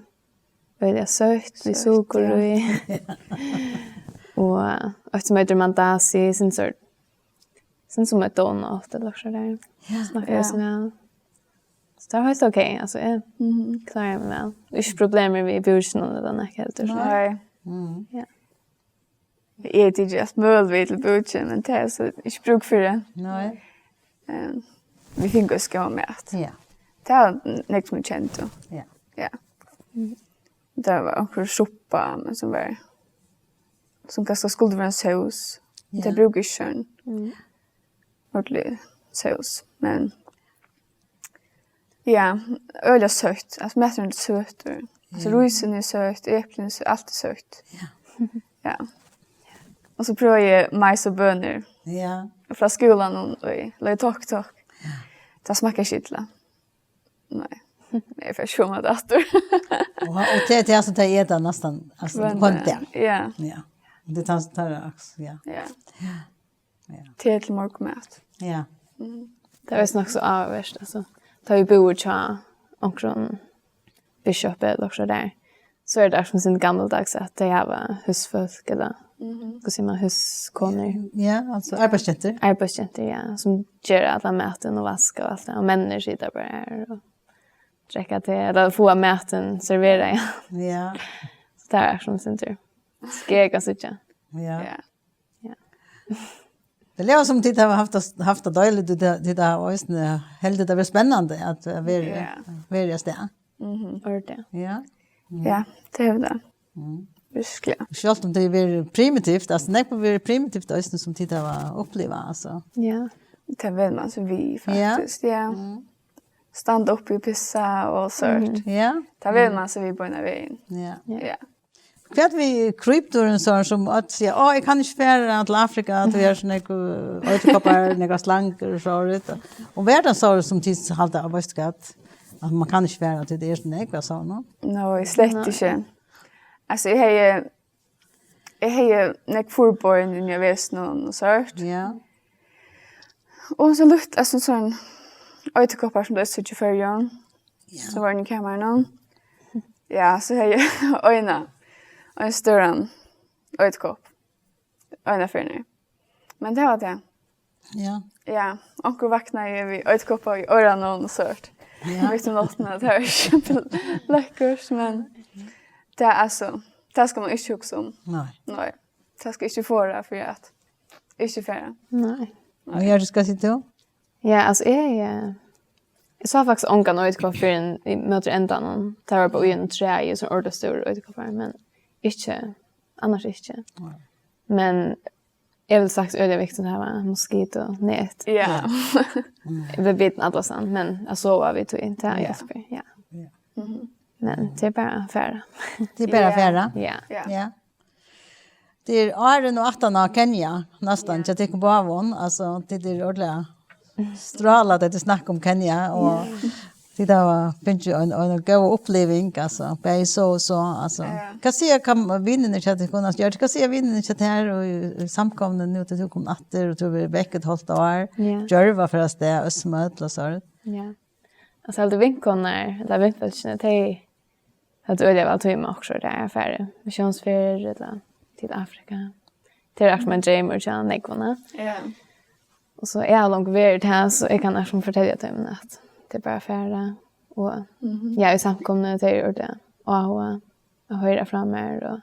øgiliga søtt, við Søtt, sukur ja. í. Og eitt sum eitur Mandasi, sum sort, sum sum eitt donut, ella okkurt der. Ja. Snakka Ja. Eisini væl. So tað var heilt ok, altso, eg Mhm. kláraði meg væl. Ikki problemir við búkinum ella nakað heldur, so. Nei. Mm. Ja. Eg hevði tikið alt møguligt við til búkin, men tað er so ikki brúk fyri. Nei. Ehm, vit fingu so góðan mat. Ja. Tað var nógv sum eg kendi. Ja. Ja. Tað var onkur suppa, men sum var, sum kanska skuldi vera ein sós. Ja. Tað brúki eg ikki sånn. Mm. Ordentligt sós, men ja, øgiliga søtt. Altso, maturin er søtur. Altso, Ja. rísurin er søtur, eplini er søt, alt er søtt. Ja. Ja. Og so prøvi eg mais og bønir. Ja. Frá skúlanum í, ella í Tok Tok. Ja. Tað smakkar ikki illa. Nei. Eg fari ikki koma tað aftur. Og, og tað, tað er altso, tað er tað næstan, altso, Hvønn hvønn dag. dag. Ja. Ja. Og tað er tað, tað er altso, ja. Ja. Ja. Ja. Te til morgunmat. Ja. Mm. Tað var snakk so áhugavert, altso. Tá vit búðu hjá onkrum bishopi ella okkurt der, so er tað sum sindur gammaldags at tey hava húsfólk, ella Mhm. hvat sigur man, húskonur? Ja, altso arbeiðsgentur. Arbeiðsgentur, ja, sum gera allan matin og vaska og alt tað. Og menninir sita bara her og drekka te, ella fáa matin serveraðan, ja. Ja. So tað er sum sindur skægt at síggja. Ja. Ja. Ja. Tað ljóðar sum tit hava havt tað, havt tað deiligt, tit, tit hava eisini hildið tað vera spennandi at, at vera, Ja. vera á stað. Mhm. Ordiliga. Ja. Ja, tað hevur tað. Mm. Virkuliga. Sjálvt um tað er verið primitivt, altso, nógv verið primitivt eisini sum tit hava upplivað, altso. Ja. Tað verður man so við, Ja. faktiskt, ja. Mm. Standa uppi og pissa og sovorðið. Mhm. Ja. Tað verður Mm. man so við beinanvegin. Ja. Ja. Ja. Hvat við kryptorin, sovorðið sum at siga, «Á, eg kann ikki fara til Afrika, tí er so nógv, eh, edderkoppar, nógvar slangur og sovorðið.» Og var tað sovorðið sum tit halda, veitst tú hvat, at man kann ikki fara, tí tað er so nógv av sovorðnum? Nei, slett Nei. ikki. Altso, eg hevði, eg hevði nógv forboð inni á vesinum og sovorðið. Ja. Og so lítið, altso, sovorðin edderkoppar sum tú ert at síggja í Føroyum, Ja. sum vóru inni í kamarinum. Ja, so hevði eg eina, ein stóran edderkopp. Eina ferð. Men tað var tað. Ja. Ja, onkur vaknaði við edderkoppa í oyrunum og sovorðið. Ja. Mitt um náttina, tað var ikki lekkurt, men tað er so, tað skal man ikki hugsa um. Nei. Nei. Tað skal ikki forða fyri at ikki fara. Nei. Og Hjørdis, hvat sigur tú? Ja, altso, eg, eh, eg sá faktiskt ongan edderkopp fyrr enn í móti endanum. Tað var bara í einum træi, so ordiliga stórir edderkoppar, men ikki, annars ikki. Nei. Men eg vil sagt øgiliga viktigt at hava moskitonet. Ja. Ja. Mm. Eg bli bitin allastaðni, men at sova við tí, tað Ja. hjálpir, ja. Ja. Mhm. Men tað er bara at fara. Tað er bara at Ja. fara. Ja. Ja. Ja. Tað er áðrenn og aftan á Kenya, næstan, Ja. hjá tykkum báðum, altso, tað er ordiliga strála, tað er snakk um Kenya, og Ja. tit hava fingið ein, ein góð uppliving, altso, bæði so og so, altso. Ja. Hvat siga kam-, vinirnir hjá tykkum, altso, Hjørdis, hvat siga vinirnir hjá tær og í, í samkomuni nú, tá tú kom aftur, og tú hevur verið vekk eitt hálvt ár, Ja. Gjørva fer av stað, Østmøll og so. Ja. Altso, allar vinkonurnar, ella vinfólkini, tey høvdu øgiliga væl tímað okkurt, tað er farið missiónsferð ella til Afrika. Tað er akkurát ein dreymur hjá nógvum. Ja. Og so eg havi longu verið har, so eg kann akkurát fortelja teimum at tað er bara at fara. Og Mhm. ja, í samkomuni, tey eru ordiliga áhugað at hoyra frá mær, og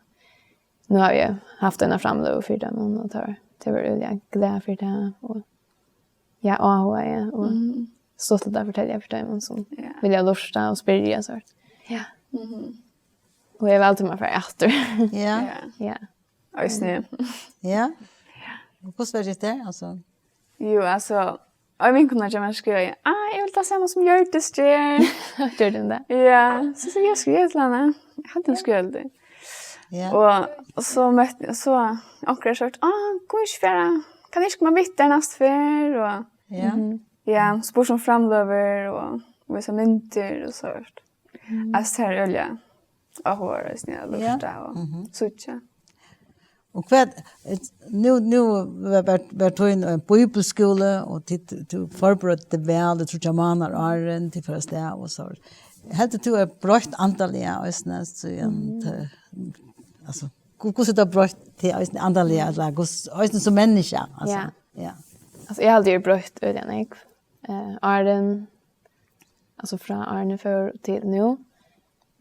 nú havi eg havt eina framløgu fyri teimum, og tey vóru, tey vóru øgiliga glað fyri tað, og ja, áhugaði, og Mhm. stuttligt at fortelja fyri teimum sum Ja. vilja lurta og spyrja, sovorðið. Ja. Mhm. Og eg valdi meg fyri aftur. Ja. Ja. Ja. Eisini. Ja. Og hvussu var tað, altso? Jú, altso, ein vinkona hjá mær skrivaði, «Ah, eg vil tað sama sum Hjørdis ger.» Gjørdi hon tað? Ja, so, so eg skrivaði til hana. Eg helt hon skrivaði til. Ja. Og, og so møtti, so onkur har sagt, «Ah, kom ikki fara. Kann ikki koma við tær næstu ferð?» Og Ja. Mhm. ja, spurt um framløgur og vísa myndir og so. Mhm. Altso, tað er øgiliga áhugavert, eisini, at Ja. lurta og Mhm. síggja. Og hvat, eh, nú, nú var, var, var tú í ein bíbliuskúla, og tit, tú forbereddi teg væl, og tríggjar mánaðir áðrenn tit fóru av stað og so. Heldur tú er broytt andaliga, eisini, so, Mhm. til, altso, Hvu-, hvussu tað broytti teg eisini andaliga, ella hvussu, eisini sum menniskja, altso. Ja. Ja. Altso, eg haldi, eg broytti øgiliga nógv. Eh, áðrenn, altso, frá áðrenn eg fór til nú,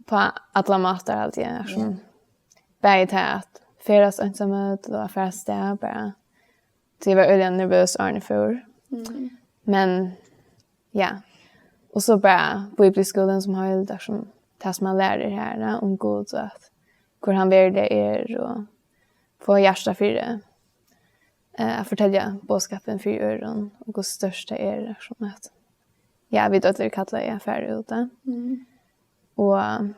á allar mátar, haldi eg, er sum Ja. bæði tað at ferðast einsamøll og at fara avstað, bara. So eg var øgiliga nervøs áðrenn eg fór. Mm. Men, ja. Og so bara Bíbliuskúlin sum heild, er sum tað sum man lærir her, ja, um Gud og at hvør hann veruliga er, og fáa hjarta fyri, eh, at fortelja boðskapin fyri øðrum, og hvussu stórt tað er, sum at, ja, vit øll eru kallaði at fara út, ja. Mm. Og,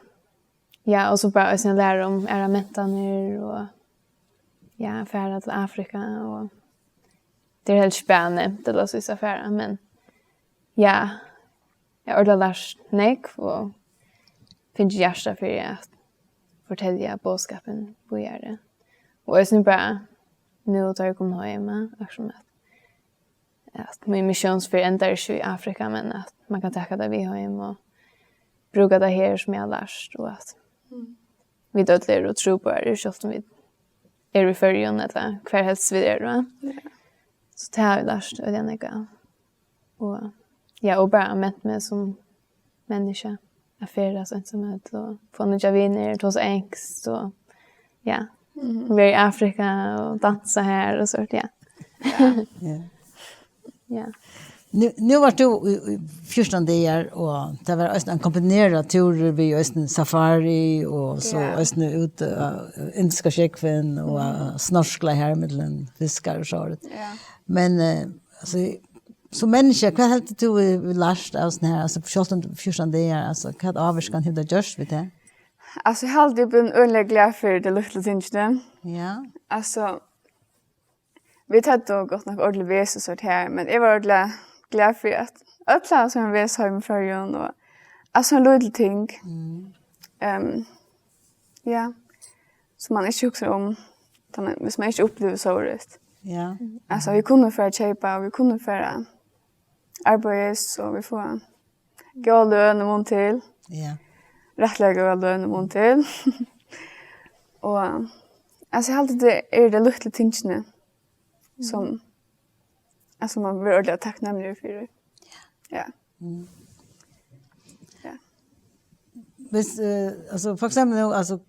ja, og so bara eisini læra um aðrar mentanir, og, ja, fara til Afrika, og tað er heilt spennandi, ella so at fara, men, ja, eg havi ordiliga lært nógv, og fingið hjarta fyri at fortelja boðskapin víðari. Og eisini bara nú, tá eg kom heim, akkurát sum at, at mín missiónsferð endar ikki í Afrika, men at man kann taka tað við heim og brúka tað her sum eg havi lært, og at Mm. vit øll eru trúboðarar, sjálvt um vit eru í Føroyum, ella hvar helst vit eru. Ja. So tað havi eg lært øgiliga nógv av. Og, ja, og bara ment meg sum menniskja. At ferðast einsamøll og fáa nýggjar vinir, tosa enskt og, ja, Mhm. vera í Afrika og dansa her og sovorðið, ja. Ja. Ja. Nú, nú var tú í, í fjúrtan dagar, og tað var eisini ein kombinerað túrur við eisini safari og so Ja. eisini út á indiska sjógvin og Mhm. snorkla her millum fiskar og sovorðið. Ja. Men, eh, altso, sum menniskja, hvat heldur tú, eh, lært av sovorðið her, altso, fjúrtan, fjúrtan dagar, altso, hvat ávirkan hevur tað gjørt við teg? Altso, eg haldi, eg eri blivin øgiliga glað fyri tey lítlu tingini. Ja. Altso, vit høvdu gott nokk ordiliga vesen og sovorðið her, men eg var ordiliga glað fyri at øll hava sovorðið vesen heima í Føroyum, og altso, sovorðin lítil ting. Mm. Ehm, ja, sum man ikki hugsar um, tá man, viss man ikki upplivir sovorðið. Ja. Altso, vit kunnu fara at keypa, og vit kunnu fara arbeiðis, og vit fáa góða løn í mun til. Ja. Rættiliga góða løn í mun til. Og, altso, eg haldi, tað eru tey lítlu tingini, sum, altso, man verður ordiliga takknemligur fyri. Ja. Mm. Ja. Viss, eh, altso, for eksempel nú, altso,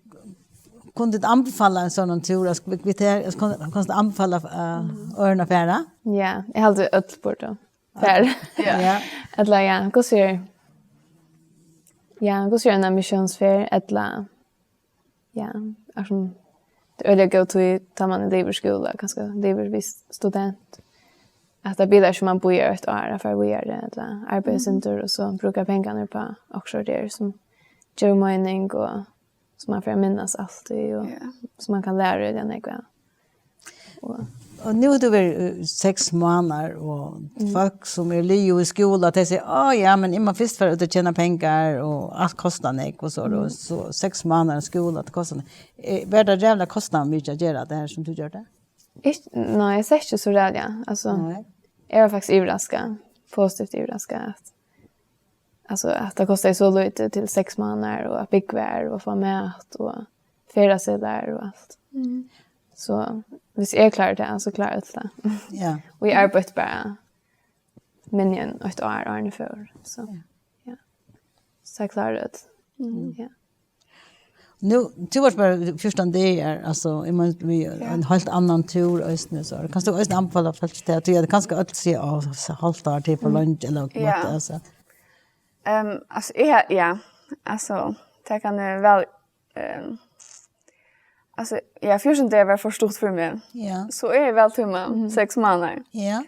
kunnu tit anbefala ein sovorðnan túr? Altso, vit, vit her, altso, kunnu, kunnu tit anbefala, eh, øðrum at fara? Ja, eg haldi, øll burdu fara. Ja. Ja. Ella, ja, hvussu er, ja, hvussu er ein missiónsferð, ella, ja, er sum, tað er øgiliga góð tíð, tá man er liðugur skúla, kanska liðugur við student. At tað bilar sum man býr eitt ár, at fara víðari, ella arbeiða Mhm. sindur, og so brúka pengarnar upp á okkurt, sum gevur meining, og sum man fer at minnast altíð, og Ja. sum man kann læra øgiliga nógv av. Og Og nú hevur tú verið, eh, seks mánaðir, og Mm. fólk sum eru liðug í skúla, tey siga, «Á, ja, men eg má fyrst fara út og tjena pengar, og alt kostar nógv, og so, og Mm. so seks mánaðir í skúla, tað kostar nógv.» Eh, var tað ræðuliga kostnaðarmikið at gera tað her, sum tú gjørdi? Ikki, nei, eg segði ikki so ræðuliga. Altso, Nei. eg var faktiskt yvirraskað, positivt yvirraskað, at, altso, at tað kostaði so lítið til seks mánaðir, og at búgva har, og fáa mat, og ferðaseðlar og alt. Mm. So, viss eg klári tað, so klára øll tað. Ja. Og eg arbeiddi bara minni enn eitt ár, áðrenn eg fór. So, Ja. ja. So eg klári øll. Mm. Ja. Nú, tú vart bara fjúrtan dagar, altso, eg meini, við Ja. ein heilt annan túr eisini, so kanst tú eisini anbefala fólki tað, at tað er kanska øll siga, «Á, so hálvt ár, tað er for Mm. leingi», ella hvat, Ja. altso. Ehm, altso, eg, ja, altso, tað kann eg væl, ehm, altso, ja, fjúrtan dagar var for stutt fyri meg. Ja. So eg er væl tímað Mhm. seks mánaðir. Ja.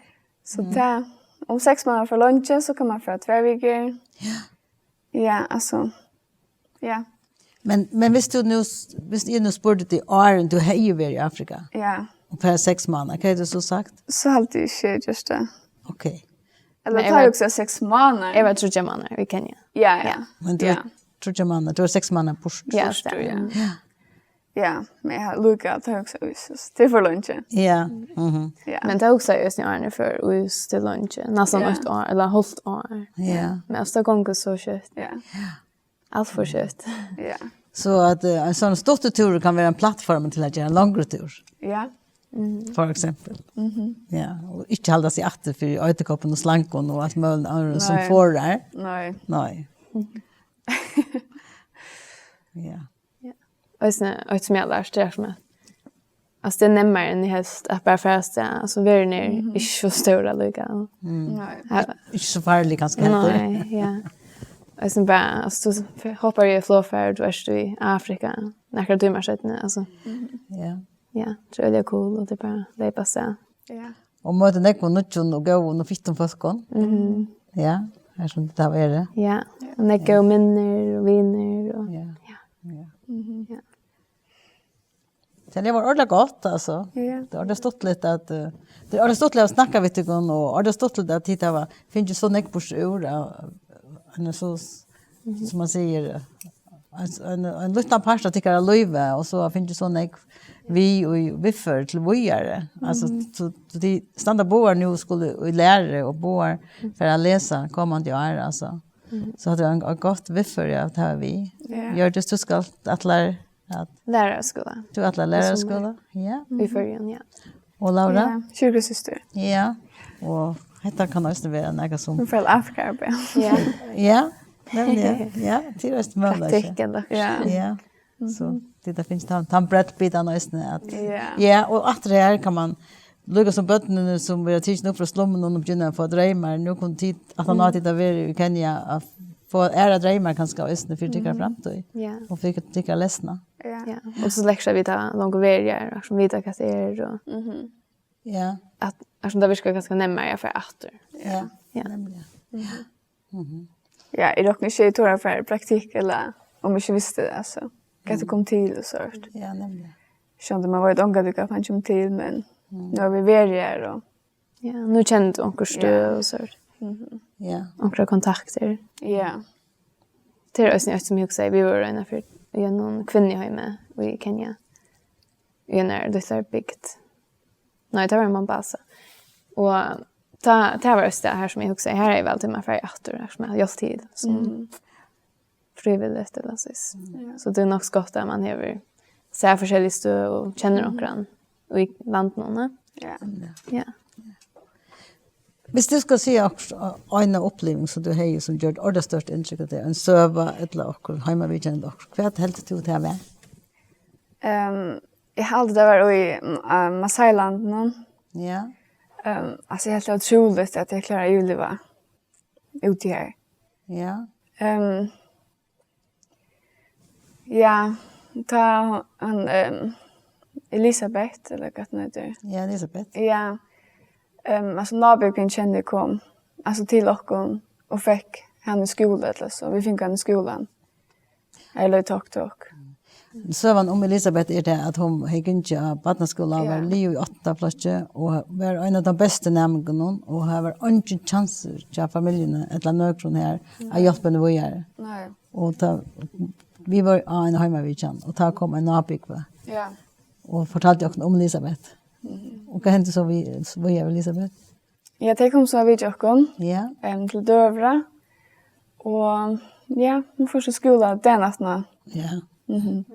So Mhm. tað, um seks mánaðir er for leingi, so kann man fara tvær vikur. Ja. Ja, altso, ja. Men, men viss tú nú s-, viss eg nú spurdi teg áðrenn tú hevði verið í Afrika, Ja. og farið seks mánaðir, hvat hevði tú so sagt? So haldi eg ikki, eg gjørdi tað. Ok. Ella Men eg tá var hugsa eg seks mánaðir. Eg var tríggjar mánaðir í Kenya. Ja, ja. Ja. Men tú Ja. var tríggjar mánaðir, tú var seks mánaðir burtur. Ja, Burtur, stemmer. ja. Ja. Ja, men eg havi líka, tá hugsa eg, Jesus, tað er for leingi. Ja. Mhm. Ja. Men tá hugsaði eg eisini áðrenn eg fór, oj, tað er leingi. Næstan Ja. eitt ár, ella hálvt ár. Ja. Men altso, tað gongur so skjótt. Ja. Alt for skjótt. Ja. So at uh, ein sånn stuttur túrur kann vera ein plattform til at gera ein longri túr, ja, for eksempel. Mhm. Ja, og ikki halda seg aftur fyri eiturkoppum og slangum og alt møguligt annað sum Nei. Forðar. Nei. Nei. Ja. Ja. Og eisini, eitt sum eg har lært, det er som at, altså det er nemmere enn í helst at bara fara av stað, altså verðin er Mhm. Ikki so stór allíkavæl. Mm. Nei. Her, Ikki so farlig kanska heldur. Nei, ja. Og eisini bara, altså du hoppar í eitt flogfar, du ert í Afrika, nakrar tímar seinni, altså. Mhm. Ja. Ja, tað er øgiliga cool, og tað er bara at leypa av stað. Ja. Og møta nógvum nýggjum og góðum og fittum fólkum. Mhm. Ja, her sum tað hava verið. Ja, og nógv góð minnir og vinir og Ja. Ja. Ja. Mhm. Ja. Tað var ordiliga gott, altso. Ja. Tað er ordiliga stuttligt at, eh, tað er ordiliga stuttligt at snakka við tykkum, og ordiliga stuttligt at tit hava fingið so nógv burtur úr av, av, av, so, Mhm. sum man sigur, ein, ein, ein lítlan part av tykkara lívi, og so hava fingið so nógv við og viðføri til víðari. Altso, Mhm. so, so tit standa báðar nú og skulu í læru, og báðar fara at lesa komandi ár, altso. Mhm. So hatta er ein, ein gott viðføri at hava við. Ja. Hjørdis, tú skalt ætlar at Læraraskúla. Tú ætlar læraraskúla? Ja. Í Føroyum, ja. Og Laura? Ja, sjúkrasystur. Ja. Og hetta kann eisini vera nakað sum Hon fer til Afrika arbeiða. Ja. Ja, nemliga. Ja, tað er eisini møguleiki. Praktikk ella okkurt. Ja. Ja. So, tí tað finnst tann, tann breddbitan eisini at Ja. Ja, og aftur her kann man líka sum børnini sum verða tikin upp frá slummunum og begynna at fáa dreymar. Nú kunnu tit aftan á tit hava verið í Kenya at fáa aðrar dreymar kanska eisini fyri tykkara framtíð Ja. Og fyri tykkara lesna. Ja. Ja. Og so leksa vit hava longu verið her, og sum vita hvat tað er, og Mhm. Ja. At, at sum tað virkar ganska nemmari at fara aftur. Ja, Ja. Nemliga. Mhm. Ja, eg rokni ikki, eg tori at fara í praktikk, ella um eg ikki visti tað, so. Hvat tað kom til og so. Ja, nemliga. Sjálvandi man veit ongantíð hvat man kemur til, men Mm. nú hava vit verið her, og Ja, nú kennir tú onkur støð Ja. og so. Mhm. Ja. Onkrar kontaktir. Ja. Tað er eisini eitt sum eg hugsaði, vit vóru eina ferð í einum kvinnuheimi í Kenya. Í einari lítlari bygd. Nei, tað var í Mombasa. Og tá, tað var eisini tað her sum eg hugsaði, her er eg væl til meg at fara aftur, her sum eg havi hjálpt til, sum Mm. frivilligt, ella so. Ja. So tað er nokk so gott at man hevur sæð forskellig støð og kennir Mhm. onkran í landinum, ne? Ja. Ja. Viss tú skal siga okkurt, eina uppliving sum tú hevði sum gjørdi ordiliga stórt inntrykk á teg, ein søga ella okkurt heimavitjan ella okkurt, hvat heldur tú tað var? Ehm, eg haldi tað var í, um, Masai-landinum. Ja. Ehm, altso, eg helt tað ótrúligt at eg kláraði at yvirliva úti her. Ja. Ehm, ja, tá hann, ehm, Elisabeth, ella hvat hon eitur. Ja, Elisabeth. Ja. Ehm, altso, nábúgvin Kenny kom, altso, til okkum og fekk hann í skúla, ella so. Vit fingu hann í skúlan. Ella í tok-tok. Søgan um Elisabeth er tað, at hon hevði gingið á barnaskúla og Ja. var liðug í áttunda flokki og var ein av teimum bestu næmingunum, og har var eingin kjansur hjá familjuni ella nøkrum her at hjálpa henni víðari. Nei. Og tá, vit vóru á ein heimavitjan, og tá kom ein nábúgvi Ja. og fortaldi okkum um Elisabeth. Mhm. Og hvat hendi so við, so víðari við Elisabeth? Ja, tey komu so at vitja okkum, Ja. em, til døgurða. Og ja, hon fór so í skúla dagin aftaná. Ja. Mhm.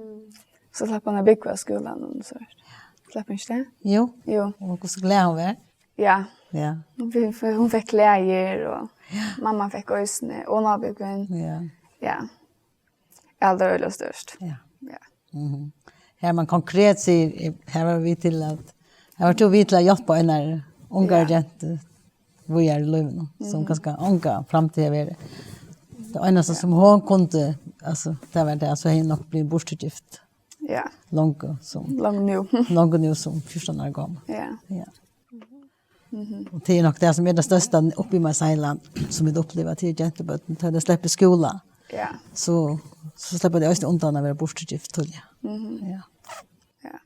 So slapp hon at búgva í skúlanum og so. Slapp hon ikki tað? Jú. Jú. Og hvussu glað hon var. Ja. Ja. Hon fe-, fe-, hon fekk klæðir og Ja. mamma fekk eisini og nábúgvin. Ja. Ja. Ja, tað var øgiliga stórt. Ja. Ja. Mhm. Her man konkret sigur, eh, her var vit til at, her var tú við til at hjálpa einari ungari Ja. gentu víðari í lívinum, sum Mhm. kanska onga framtíð hevur verið. Tað einasta sum hon kundi, altso, tað var tað, so hevði hon nokk blivið burturgift. Ja. Longu sum Long nú. Longu nú sum fjúrtan ára gomul. Ja. Ja. Mhm. Og tað er nokk tað sum er tað størsta uppi í Masai-land, sum vit uppliva, tað er gentubørn, tá tey sleppa í skúla. Ja. So, so sleppa tey eisini undan at vera burturgift tíðliga. Mhm. Ja. Ja.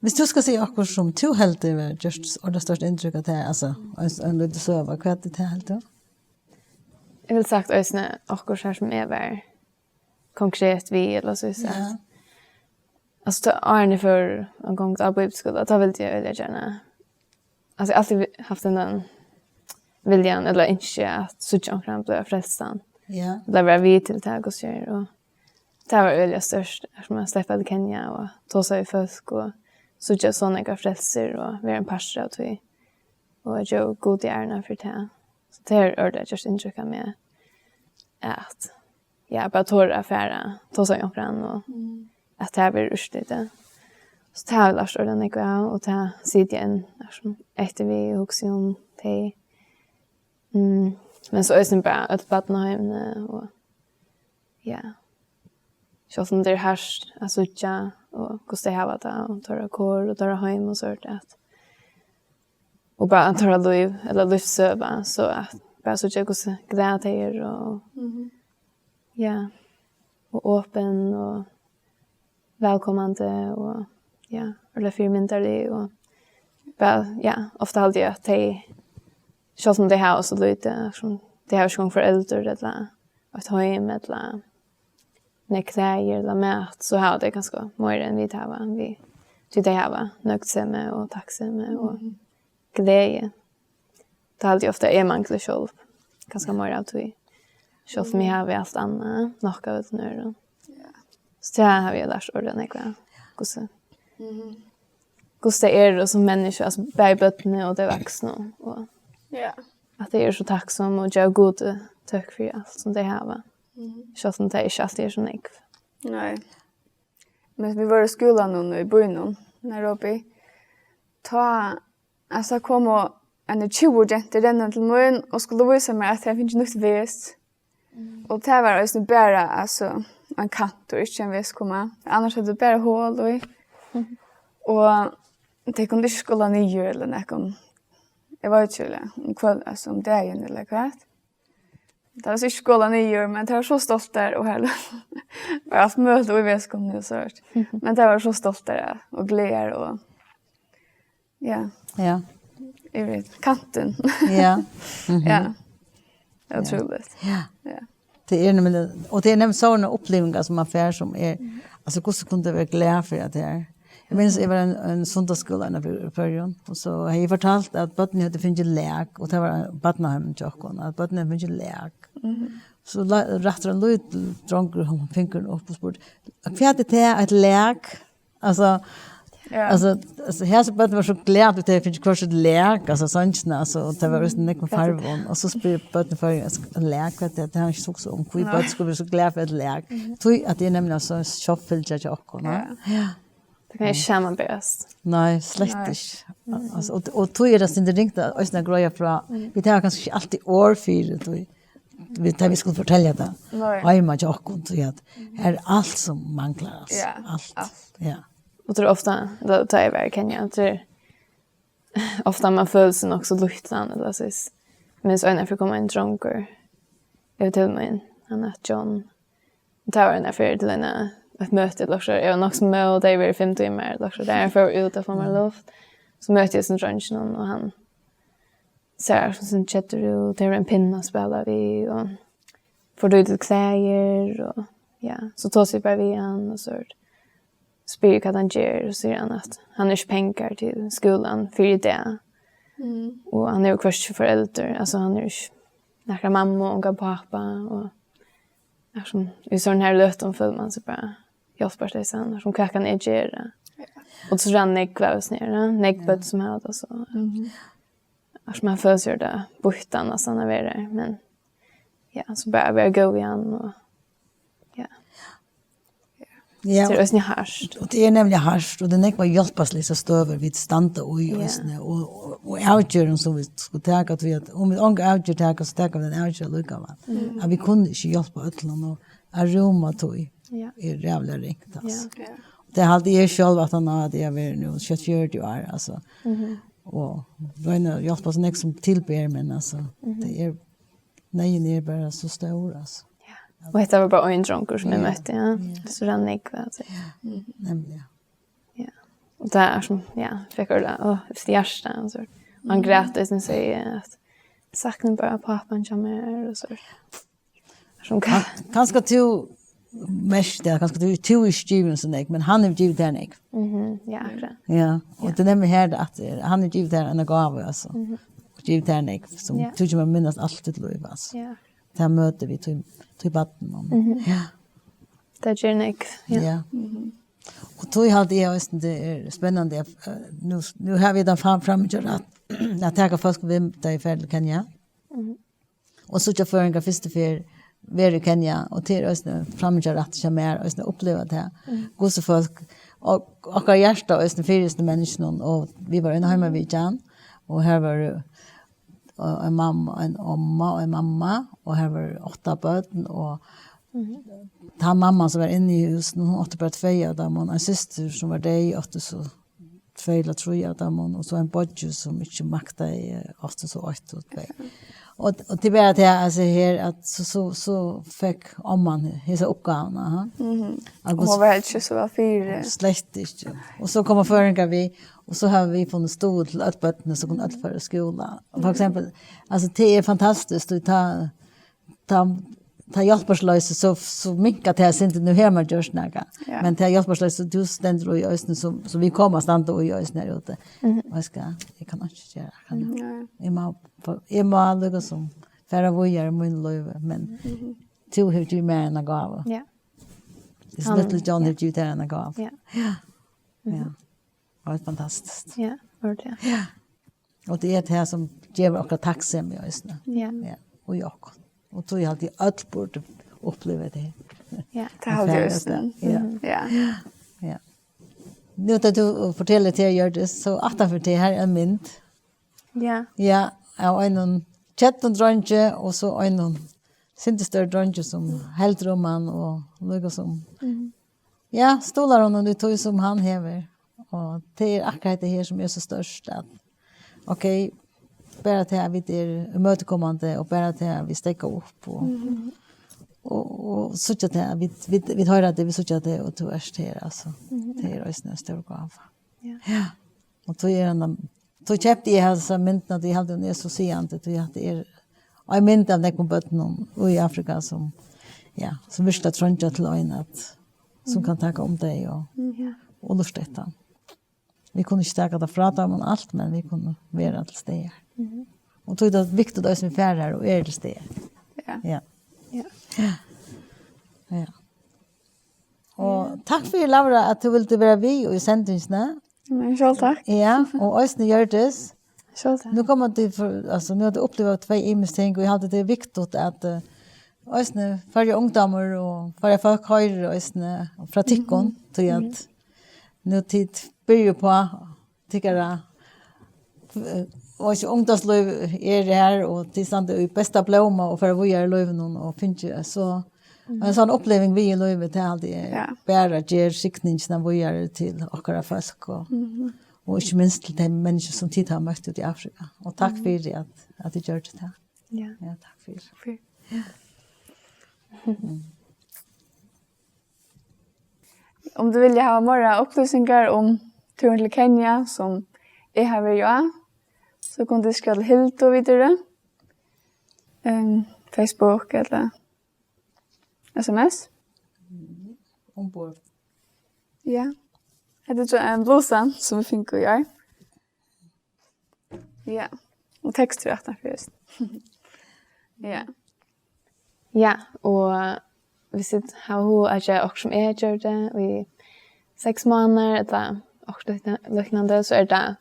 Viss tú skal siga okkurt sum tú heldur hevur gjørt ordiliga stórt inntrykk á teg, altso, ein, ein lítil søga, hvat er tað heldur tú? Eg vil sagt eisini okkurt her sum eg var konkret við, ella so at Ja. Altso, tá, áðrenn eg fór á gongd á bíbliuskúla, tá vildi eg øgiliga gjarna, altso, eg hevði altíð vi-, havt ein tann viljan, ella ynski, at síggja onkran blíva frelstan. Ja. Ella vera við til tað, hvussu er, og tað var øgiliga stórt, at man sleppa til Kenya og tosa við fólk og síggja so nógvar frelsur og vera ein partur av tí og at geva Gudi ærina fyri tað. So tað hevur ordiliga gjørt inntrykk á meg at, ja, bara tora at fara, tosa við onkran og at tað verður úrslitið. So tað havi eg lært ordiliga nógv av, og tað siti eg enn, eftir við og hugsi um tey. Mm. Men so eisini bara øll barnaheimini og, ja. Sjálvt um tað er hart at síggja, og hvussu tey hava tað, og teirra kor, og teirra heim og sovorðið, at, og bara teirra lív, ella lívssøga, so at bara síggja hvussu glað tey eru, og, ja, og opin, og vælkomandi, og, ja, øgiliga fyrimyndarlig, og bara, ja, ofta haldi eg at tey, sjálvt um tey hava so lítið, sum, tey hava ikki eingong foreldur, ella eitt heim, ella nógv klæðir ella mat, so hava tey kanska meira enn vit hava, við, tí tey hava nøgdsemi og takksemi og gleði. Tað haldi eg ofta eg mangli sjálv, kanska meira av tí. Sjálvt um eg havi alt annað, nokk av øllum øðrum. Ja. So tað havi eg lært ordiliga nógv av. Hvussu, hvussu tey eru sum menniskju, altso bæði børnini og tey vaksnu, og Ja. at tey eru so takksom og geva Gudi tøkk fyri alt sum tey hava. Sjálvt um tað ikki altíð er so nógv. Nei. Men vit vóru í skúlanum í býnum, Nairobi. Tá, altso, komu eini tjúgu gentur rennandi til mín og skuldu vísa mær, at tey hava fingið nýtt ves. Og tað var eisini bara, altso, ein kantur, ikki ein veskoma. Annars høvdu tey bara hol í. Og tey kundu ikki skola niður ella nakað. Eg veit ikki, ella um kvøld, altso, um dagin ella hvat. Tey var ikki skola niður, men tey var so stoltar og har var alt møguligt í veskomuni og so. Men tey var so stoltar, ja, og glaðar og, ja, Ja. Eg veit, kantin. Ja. Mhm. Ja. Ótrúligt. Ja. Ja. Tað er nemliga, og tað er nemliga sovorðnar upplivingar sum man fær, sum er, altso, hvussu kundi eg vera glað fyri at tað er. Eg minnist, eg var ein, ein sunnudagsskúla í Føroyum, og so hevði eg fortalt, at børnini høvdu fingið lak, og tað var barnaheimið hjá okkum, at børnini høvdu fingið lak. So la-, rættur ein lítil drongur fingurin upp og spurdi: "Hvat er tað, eitt lak?" Altso, Ja. altso, altso, hesi børn vóru so glað, at tey fingu hvørt sítt lak, altso, songina, altso, og tað var eisini nógv farva, og so spyrja børn í Føroyum, altso, lak, hvat er tað? Tað hava ikki hugsað um, hví Nei. børn skulu vera so glað fyri eitt lak. Tí at tað er nemliga so sjálvfylgja hjá okkum, Ja. ja. Ja. Tað kann ikki samanberast. Nei, slett Nei. ikki. Altso, og, og tí er tað sindur ringt at eisini at greiða frá. Vit hava kanska ikki altíð orð fyri tí. Vit, tá vit skulu fortelja tað. Nei. Heima hjá okkum, tí at her er alt sum manglar, altso. Ja, Alt. alt. Ja. Og tað er ofta, tá, tá eg var í Kenya, tað er ofta man følir seg nokk so lítlan, ella so. Eg minnist eina ferð kom ein drongur yvir til mín, hann æt John. Og tað var eina ferð til eina, eitt møti, ella so. Eg var nokk so móð, tað hevði verið fimm tímar, ella so. Tá eg fór út at fáa mær luft, so møtti eg hesum dreinginum, og hann sær so sindur keddur út, hevur ein pinna at spæla við, og for lítil klæðir, og, ja, so tosi eg bara við hann, og so spyr eg, hvat hann ger, og sigur hann, at hann hevur ikki pengar til skúlan fyri í dag. Og hann hevur hvørki foreldur, altso, hann hevur ikki nakra mammu og ongan pápa, og er sum, í sovorðnum her løtum følir man seg bara hjálparleysan, er sum, hvat kann eg gera? Ja. Og so rann nógv av hesum her, ja, nógv Ja. børn sum hava tað so. Mhm. At man følir seg orðiliga býttan, altso, at vera her, men ja, so bara vera góð við hann og, ja. Ja, Tað er eisini hart. og tað er nemliga hart, og tað er nógvar hjálparleysar støður vit standa í Ja. eisini, og, og, og avgerðir sum vit skulu taka, tí at um vit onga avgerð taka, so taka vit eina avgerð allíkavæl. Mm. At vit kunnu ikki hjálpa øllum, og at rúma tí Ja. er ræðuliga ringt, altso. Ja. Ja. Tað haldi eg sjálv, at hann hevði verið nú skjótt fjøruti ár, altso. Mhm. Og royna at hjálpa so nógv sum til ber, men, altso, Mhm. tað er, neyðin er bara so stór, altso. Ja. Og hetta var bara ein drongur, sum eg Ja. møtti, ja. Ja. So rann nógv, altso. Ja, nemliga. Ja. Og tað er sum, ja, fekk orðið, ó, eftir hjarta, og so. Og hann Mhm. græt, og sum segði at, sakni bara pápan hjá mær, og so. Sum Kan-, kanska tú mest, ja, kanska tú, tú er ikki givin so nógv, men hann hevur givið tær nógv. Mhm, ja, akkurát. Ja, og Ja. tað er nemliga her, at, eh, hann hevur givið tær eina gávu, altso. Mhm. Og givið tær nógv, sum Ja. tú kemur at minnast alt títt lív, altso. Ja. Tað møti við tí, tí barninum. Mhm. Ja. Tað ger nógv, ja. Ja. Mhm. Og tí haldi eg eisini, tað er spennandi, at, eh, nú, nú hava vit tann fram-, framíhjárætt at taka fólk við, tá ið fara til Kenya. Mhm. Og síggja føroyingar fyrstu ferð vera í Kenya, og tað er eisini framíhjárætt hjá mær, eisini at uppliva tað. Mhm. Hvussu fólk, og okkara hjarta eisini fyri hesum menniskjunum, og vit vóru á eini heimavitjan, og har vóru og ein mamma, ein omma og ein mamma, og har vóru átta børn, og Mhm. tann mamman, sum var inni í húsinum, hon átti bara tvey av teimum, og ein systir, sum var deyð, átti so tvey ella trý av teimum, og so ein beiggi, sum ikki maktaði, átti so eitt og tvey. Og, og tað var tað, altso, her, at so, so, so fekk omman hesa uppgávuna, ha? Mhm. At Og hon var helst ikki so væl fyri. Slett ikki. Og so koma føroyingar við, og so hava vit funnið stuðul til øll børnini, so kunnu øll fara í skúla. Og for eksempel, altso, tað er fantastiskt, og tá, tá, tá hjálparloysi, so, so minkar tað eitt sindur, nú hevur mann gjørt nakað. Ja. Men tað hjálparloysi, tú stendur í eisini, sum, sum vit koma at standa í eisini her úti. Mhm. Hvat skal, eg kann ikki gera, kann eg? Mhm, ja, ja. Eg má, eg má líka sum fara víðari í mínum lívi, men Mhm. tú hevur givið mær eina gávu. Ja. Hann, Little John ja. hevur givið tær eina gávu. Ja. Ja. Mhm. Ja. Og tað er fantastiskt. Ja, ordiliga. Ja. Og tað er tað sum gevur okkum takksemi eisini. Ja. Ja. Og í okkum. Og tí haldi eg øll burdu uppliva tað her. Ja. Tað haldi eg eisini. Ja. Mhm. Ja. Ja. Nú tá tú fortelur tað, Hjørdis, so aftan fyri tað her er ein mynd. Ja. Ja, av einum kettum dreingi og so einum sindur størri dreingi sum heldur um hann og líka sum Mhm. ja, stuðlar honum í tí sum hann hevur. Og tað er akkurát tað her sum er so stórt, at ok, bara tað at vit eru ímøtekomandi og bara tað at vit steðga upp og, Mhm. og, og síggja tað at vit, vit, vit hoyra tað, vit síggja tað, og tú ert her, altso. Mhm. Tað er eisini ein stór gáva. Ja. Ja. Og tí er hann, tí keypti eg hasa myndina, tí haldi hon er so sigandi, tí at tað er ein mynd av nógvum børnum í Afrika sum, ja, sum virkiga treingja til ein at, sum kann taka um tey og, Mhm. og lurta eftir. Vit kunnu ikki taka tað frá teimum alt, men vit kunnu vera til staðar. Mhm. Og tí er tað viktigt eisini at fara har og er til staðar. Ja. Ja. Ja. Ja. Og takk fyri, Laura, at tú vildi vera við í sendingini. Men sjálv takk. Ja, og eisini Hjørdis. Sjálv takk. Nú koma tit for, altso, nú hava tit upplivað tvey ymisk ting, og eg haldi, tað er viktigt at, eh, eisini Føroya ungdómur og Føroya fólk hoyrir eisini frá tykkum, Mhm. tí at Mhm. nú tit byrja upp á tykkara, eh, og ikki ungdómslív er her, og tit standa í besta blóma og fara víðari í lívinum og fingið so Mhm. ein sånn uppliving við í lívi, tað haldi eg Ja. bara ger signingina víðari til okkara fólk og, Mhm. og ikki minst til tey menniskju sum tit hava møtt úti í Afrika. Og takk Mhm. fyri at, at tit gjørdu tað. Ja. Ja, takk fyri. Takk fyri. Ja. Mm. Um tú vilja hava meira upplýsingar um túrin til Kenya, sum eg havi verið á, so kunnu tit skriva til Hildu Viðaru, ehm, Facebook ella S M S. Umborð. Ja. Hetta er so ein blusa, sum vit fingu í ár. Ja. Og tekstur aftan fyri, just. Ja. Ja, og viss tit hava hug at gera okkurt sum eg gjørdi í seks mánaðir, ella okkurt líkna-, líknandi, so er tað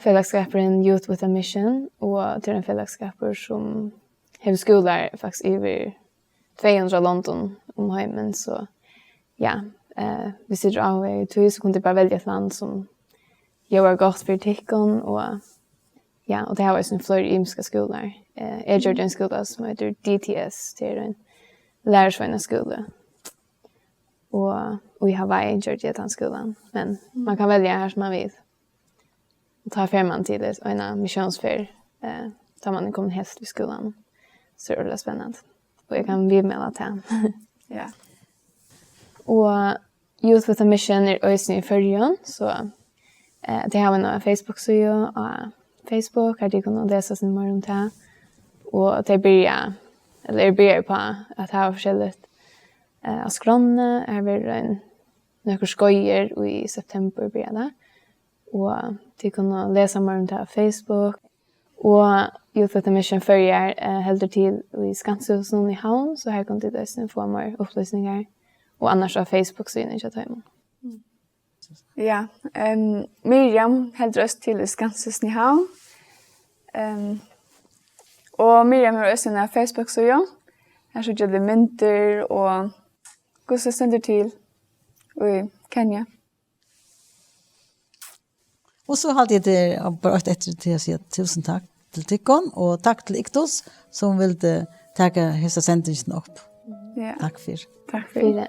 felagsskapurin Youth with a Mission, og tað er ein felagsskapur sum hevur skúlar faktiskt yvir tvey hundrað londum um heimin, so ja, eh, viss tit eru áhugað í tí, so kunnu tit bara velja eitt land sum ljóðar gott fyri tykkum, og ja, og tey hava eisini fleiri ymiskar skúlar. Eh, eg gjørdi ein skúla sum eitur D T S, tað er ein lærisveinaskúli. Og, og í Hawaii gjørdi eg tann skúlan, men man kann velja har sum man vil. Og tá fer man til eitt, eina missiónsferð, eh, tá man er komin heilt í skúlan. So er tað spennandi. Og eg kann viðmæla tað. Ja. Og Youth with a Mission er eisini í Føroyum, so, eh, tey hava eina Facebook-síðu á Facebook, har tit kunnu lesa sindur meira um tað. Og tey byrja, ella eru byrjaði upp á at hava forskelligt, eh, á skránni. Har verður ein, nøkur skeiðir í septembur byrjar tað. Og tit kunnu lesa meira um tað á Facebook. Og Youth with a Mission Føroyar, eh, heldur til í Skansuhúsinum í Havn, so har kunnu tit eisini fáa meir upplýsingar. og annars á Facebook-síðuni hjá teimum. Ja, um, Miriam heldur eisini til í Skanses Nyhavn. Um, og Miriam hevur eisini eina Facebook-síðu. Her síggja tit myndir og hvussu stendur til í Kenya. Og so haldi eg tað er bara eitt eftir til at siga túsund takk til tykkum, og takk til Iktus, sum vildi taka hesa sendingina upp. Ja, Takk fyri. Takk fyri.